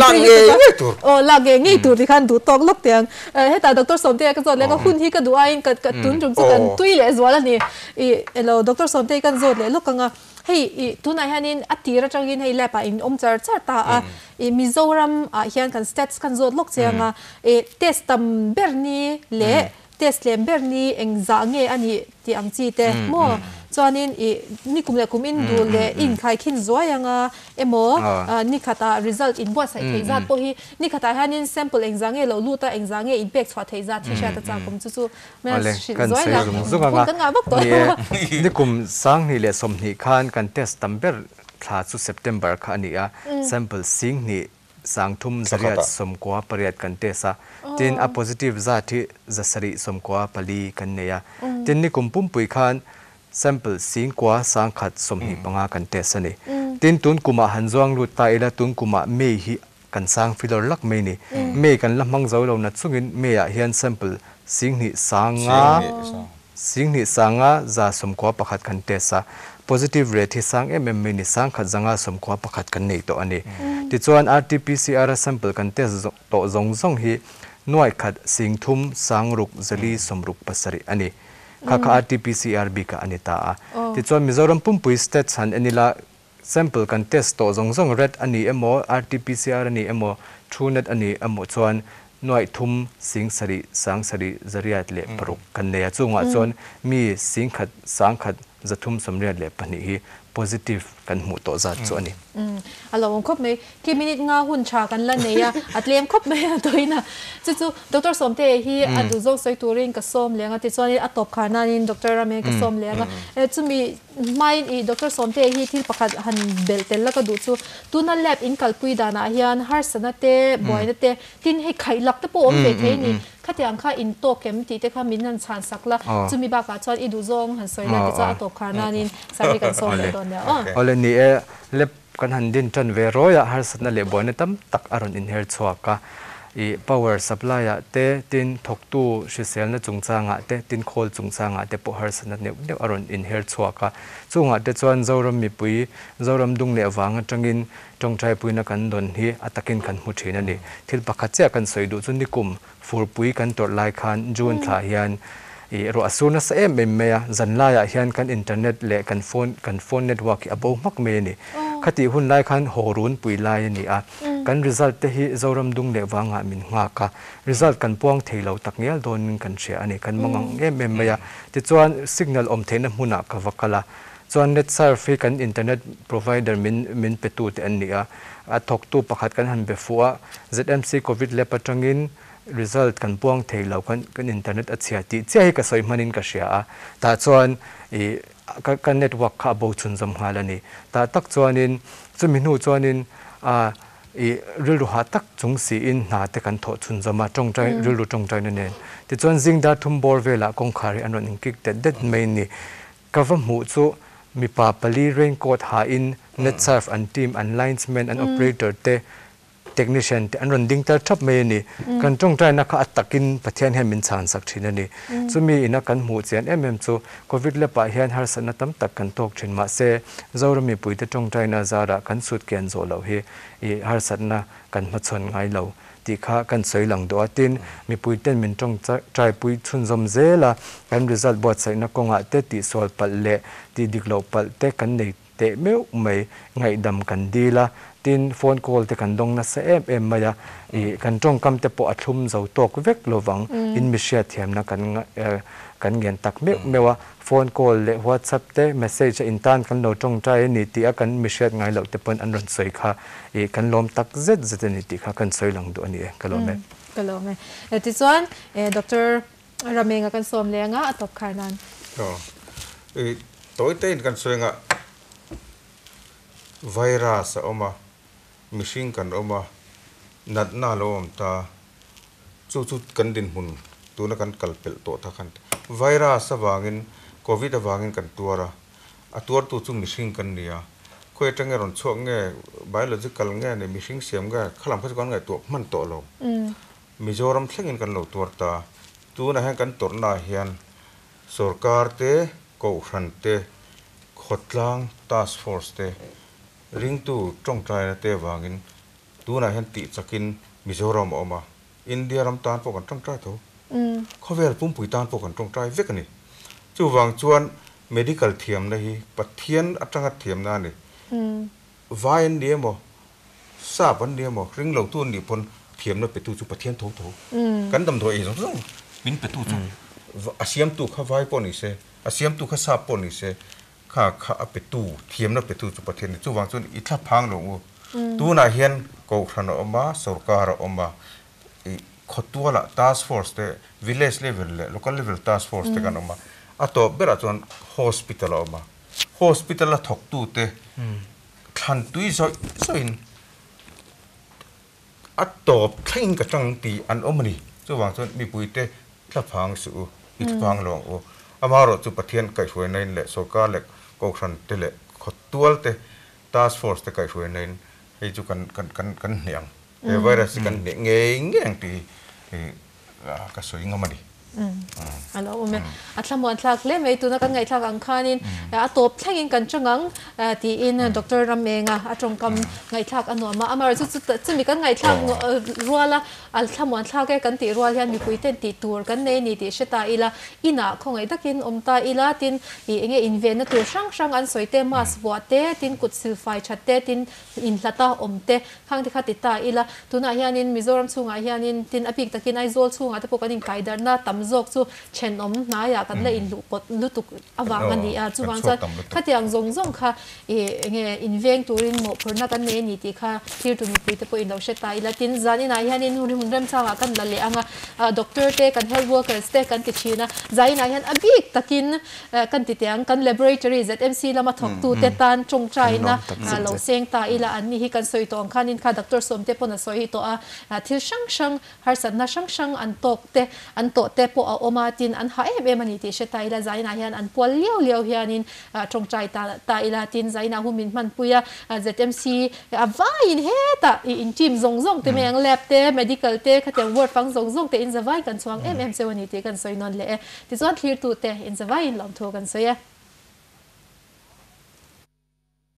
Speaker 2: Lak ngei ngei tur.
Speaker 1: Aw lak ngei ngei tur ti khan duh tawk lawk teh ang. Hetah Doctor Sawmtea ka zawt leh ka hun hi ka duh aiin ka tun tum chu kan tui leh zual a ni. Ih elo Doctor Sawmtea kan zawt leh lawk ang a. Hei i tunah hianin a tir atangin hei lab ah in awm char char ta a, i Mizoram ah hian kan stats khan zawt lawk che anga i test tam ber ni leh test lem ber ni engzah nge a nih tih ang chi te maw? Chuanin i nikum leh kum in duh leh i inkhai khin zuai anga emaw nikhatah result in buatsaih theih zat pawh hi nikhatah hianin sample engzah nge lo lut a engzah nge in pek chhuah theih zat hi hriat a chak awm chu chu
Speaker 3: Awle, kan sawi zung zung anga, ni e, nikum 2020 khan kan test tam ber thla chu September kha a ni a, sample 2398 kan test a, tin a positive zat hi 794 kan nei a, tin nikum pumpui khan sample 10,000 125 kan test ani. Tin tun kuma han zuang lut ta ila tun kuma May hi kan sang filor lak mai ni. May kan la mang zo lo na chungin May ah hian sample 2 sanga 2 sanga za 91 kan test a. Positive rate hi sang em em mai ni sang khat zanga 91 kan nei to ani. Ti chuan RT-PCR sample kan test to zong zong hi nuai khat sing thum sang ruk zali somruk pasari ani. Kha kha RT-PCR bi ka ani ta a. Ti chuan Mizoram pumpui state han anila sample kan test to zong zong red ani emo RT-PCR ani emo TrueNat ani emo chuan nuai thum sing sari sang sari zariat le paruk kan nei a chunga chuan mi sing khat sang khat zathum somriat le pahnih hi positive kan hmu to zat chu ani.
Speaker 1: Alo khop mai ki minute nga hun cha kan la nei a atlem khop mai a toina chu chu Dr. Somte hi adu zo soi turin ka som lenga ti chuan a top khana in Dr. Rame ka som lenga chu mi mai i Dr. Somte hi thil pakhat han bel tel la ka du chu tuna lab in kalpui dana hian har sana te boina te tin he khai lak te po om ve thei ni khatiang kha in to kem ti te kha min han chan sakla chu mi ba ka chuan i du zong han soi la ti cha a top khana nin sari kan som le don ya.
Speaker 3: Ole ni e lep kan han din tan ve roya har satna le boina tam tak aron in her chuaka i power supply a te tin thoktu hrisel na chungchanga te tin khol chungchanga te po har satna ne ne aron in her chuaka chunga te chuan Zoram mi pui Zoram dung le wanga tangin tongthai puina kan don hi atakin kan mu thina ni thil pakhat cha kan soidu chu nikum fur pui kan tor lai khan June thla hian i ro asuna sa em em meya zanlaya hian kan internet le kan phone network abo mak me ni khati hun lai khan horun pui lai ni a kan result te hi Zoram dung le wanga min nga ka result kan puang theilo tak ngel don kan hria ani kan mangang em em meya ti chuan signal om theina hmuna ka vakala chuan net surf hi kan internet provider min petu te an ni a a thok tu pakhat kan han be fuwa ZMC covid le patangin result kan puang theilo kan kan internet a chhia ti che hi ka soi manin ka hria a ta chuan i ka network kha bo chun zam ngal ani ta tak chuanin chumi hnu chuanin a i rilru ha tak chung si in na te kan tho chun zama tongtai rilru tongtai na nen ti chuan jingda thum bor vela kong khari an ron kik det det mai ni ka va mu chu mi pa pali raincoat ha in net surf an team an linesman an operator te technician te an ron ding tar thap mai ni kan tongtai na kha atakin Pathian hian min chan sak thin ani chumi ina kan hmu chian em em chu covid le pa hian har sana tam tak kan tok thin ma se Zorami puite tongtai na zara kan sut ken zo lo hi i har satna kan hmachhawn ngai lo ti kha kan soilang do atin mi puiten min tong trai pui chun zom zela kan result bot sai na konga te ti sol pal le ti diklo pal te kan nei te meu mai ngai dam kan dila tin phone call te kan dong na sa em em maya i kan tong kam te po athum zo tok vek lowang in mi hria thiam na kan kan ngen tak meu mewa phone call le WhatsApp te message in tan kan lo tong trai ni ti a kan mi hriat ngai lo te pon an ron soi kha i kan lom tak zet zet ni ti kha kan soi lang du ani e kalome
Speaker 1: kalome ti chuan Dr. Ramenga kan som lenga atop kharnan
Speaker 2: to e toy te in kan soinga virus oma machine kan oma nat na lo om ta chu chu kan din hun tuna kan kalpel to tha khan virus awangin covid awangin kan tuara a tuar tu chu machine kan nia khoi tange ron chuak nge biological nge ne machine siam ga khalam kha kan ngai to man to lo Mizoram thlengin kan lo tuar ta tuna han kan torna hian sarkar te ko hran te khotlang task force te ring tu tong trai na te wangin tuna hian ti chakin Mizoram oma India ram tan po kan tong trai tho khovel pumpui tan po kan tong trai vek ani chu wang chuan medical thiam na hi Pathian atanga thiam na ni vai an ni mo sa pan ni mo ring lo tu ni pon thiam na pe tu chu Pathian tho tho kan dam tho ei zong zong min pe tu chu asiam tu kha vai po ni se asiam tu kha sa po ni se kha kha a pe tu thiam na pe tu chu Pathian ni chu wang chuan i thla phang lo u tu na hian ko thran oma sarkar oma i khotuala task force te village level le local level task force te kan oma ato bera chuan hospital oma hospital la thok tu te thlan tui zo zoin atop thleng ka tang ti an omni chu wang chuan mi pui te thla phang su i thla phang long u Amaherawhchu Pathian kaihhruainain leh sorkar leh kohhran te leh khawtual te task force te kaihhruainain hei chu kan kan kan kan hneh ang. He virus hi kan hneh ngei ngei ang tih hi ka sawi ngam a ni.
Speaker 1: A lo awm e. A thlamuan thlak hle mai. Tuna kan ngaihthlak ang khanin a tawp thlengin kan chang ang tiin Doctor Ramenga a tawngkam ngaihthlak a nuam a. Amaherawhchu chu chumi kan ngaihthlak ruala a thlamuan thlak e kan tih rual hian mipui ten tih tur kan nei a ni tih hre ta ila, inah khawngaih takin awm ta ila tin ih enge invenna tur hrang hrang an sawi te, mask vuah te, tin kut silfai that te, tin inhlata awm te Khang te kha ti ta ila, tunah hianin Mizoram chhungah hianin tin a bik takin Aizawl chhungah te pawh kan inkaidarhna tam zawk chu thenawm hnaiah kan la inluh pawt lutuk avang a ni a, chuvang chuan khatiang zawng zawng kha ih enge inveng turin mawhphurhna kan nei a ni tih kha thirtu mipui te pawh in lo hre ta ila. Tin, zaninah hianin hun hun remchangah kan la leh ang a, doctor te kan health workers te kan ti thin a, zaninah hian a bik takin Kan ti teh ang, kan laboratory ZMC lama thawktute tan tawngtaina lo seng ta ila, an ni hi kan sawi tawh ang khanin kha Doctor Sawmte pawn a sawi tawh a, thil hrang hrang, harsatna hrang hrang an tawk te, an tawh te pawh a awm a, tin an hah em em a ni tih hre ta ila, zainah hian an pual liau liau hianin tawngtai ta ta ila, tin zainah hu min hmanpui a, ZMC a vaiin hetah i in team zawng zawng te mai ang, lab te, medical te, khatiang ward fang zawng zawng te in zavai kan chhuang em em cheu a ni tih kan sawi nawn leh e. Tichuan thlirtute inzavaiin lawmthu kan sawi e.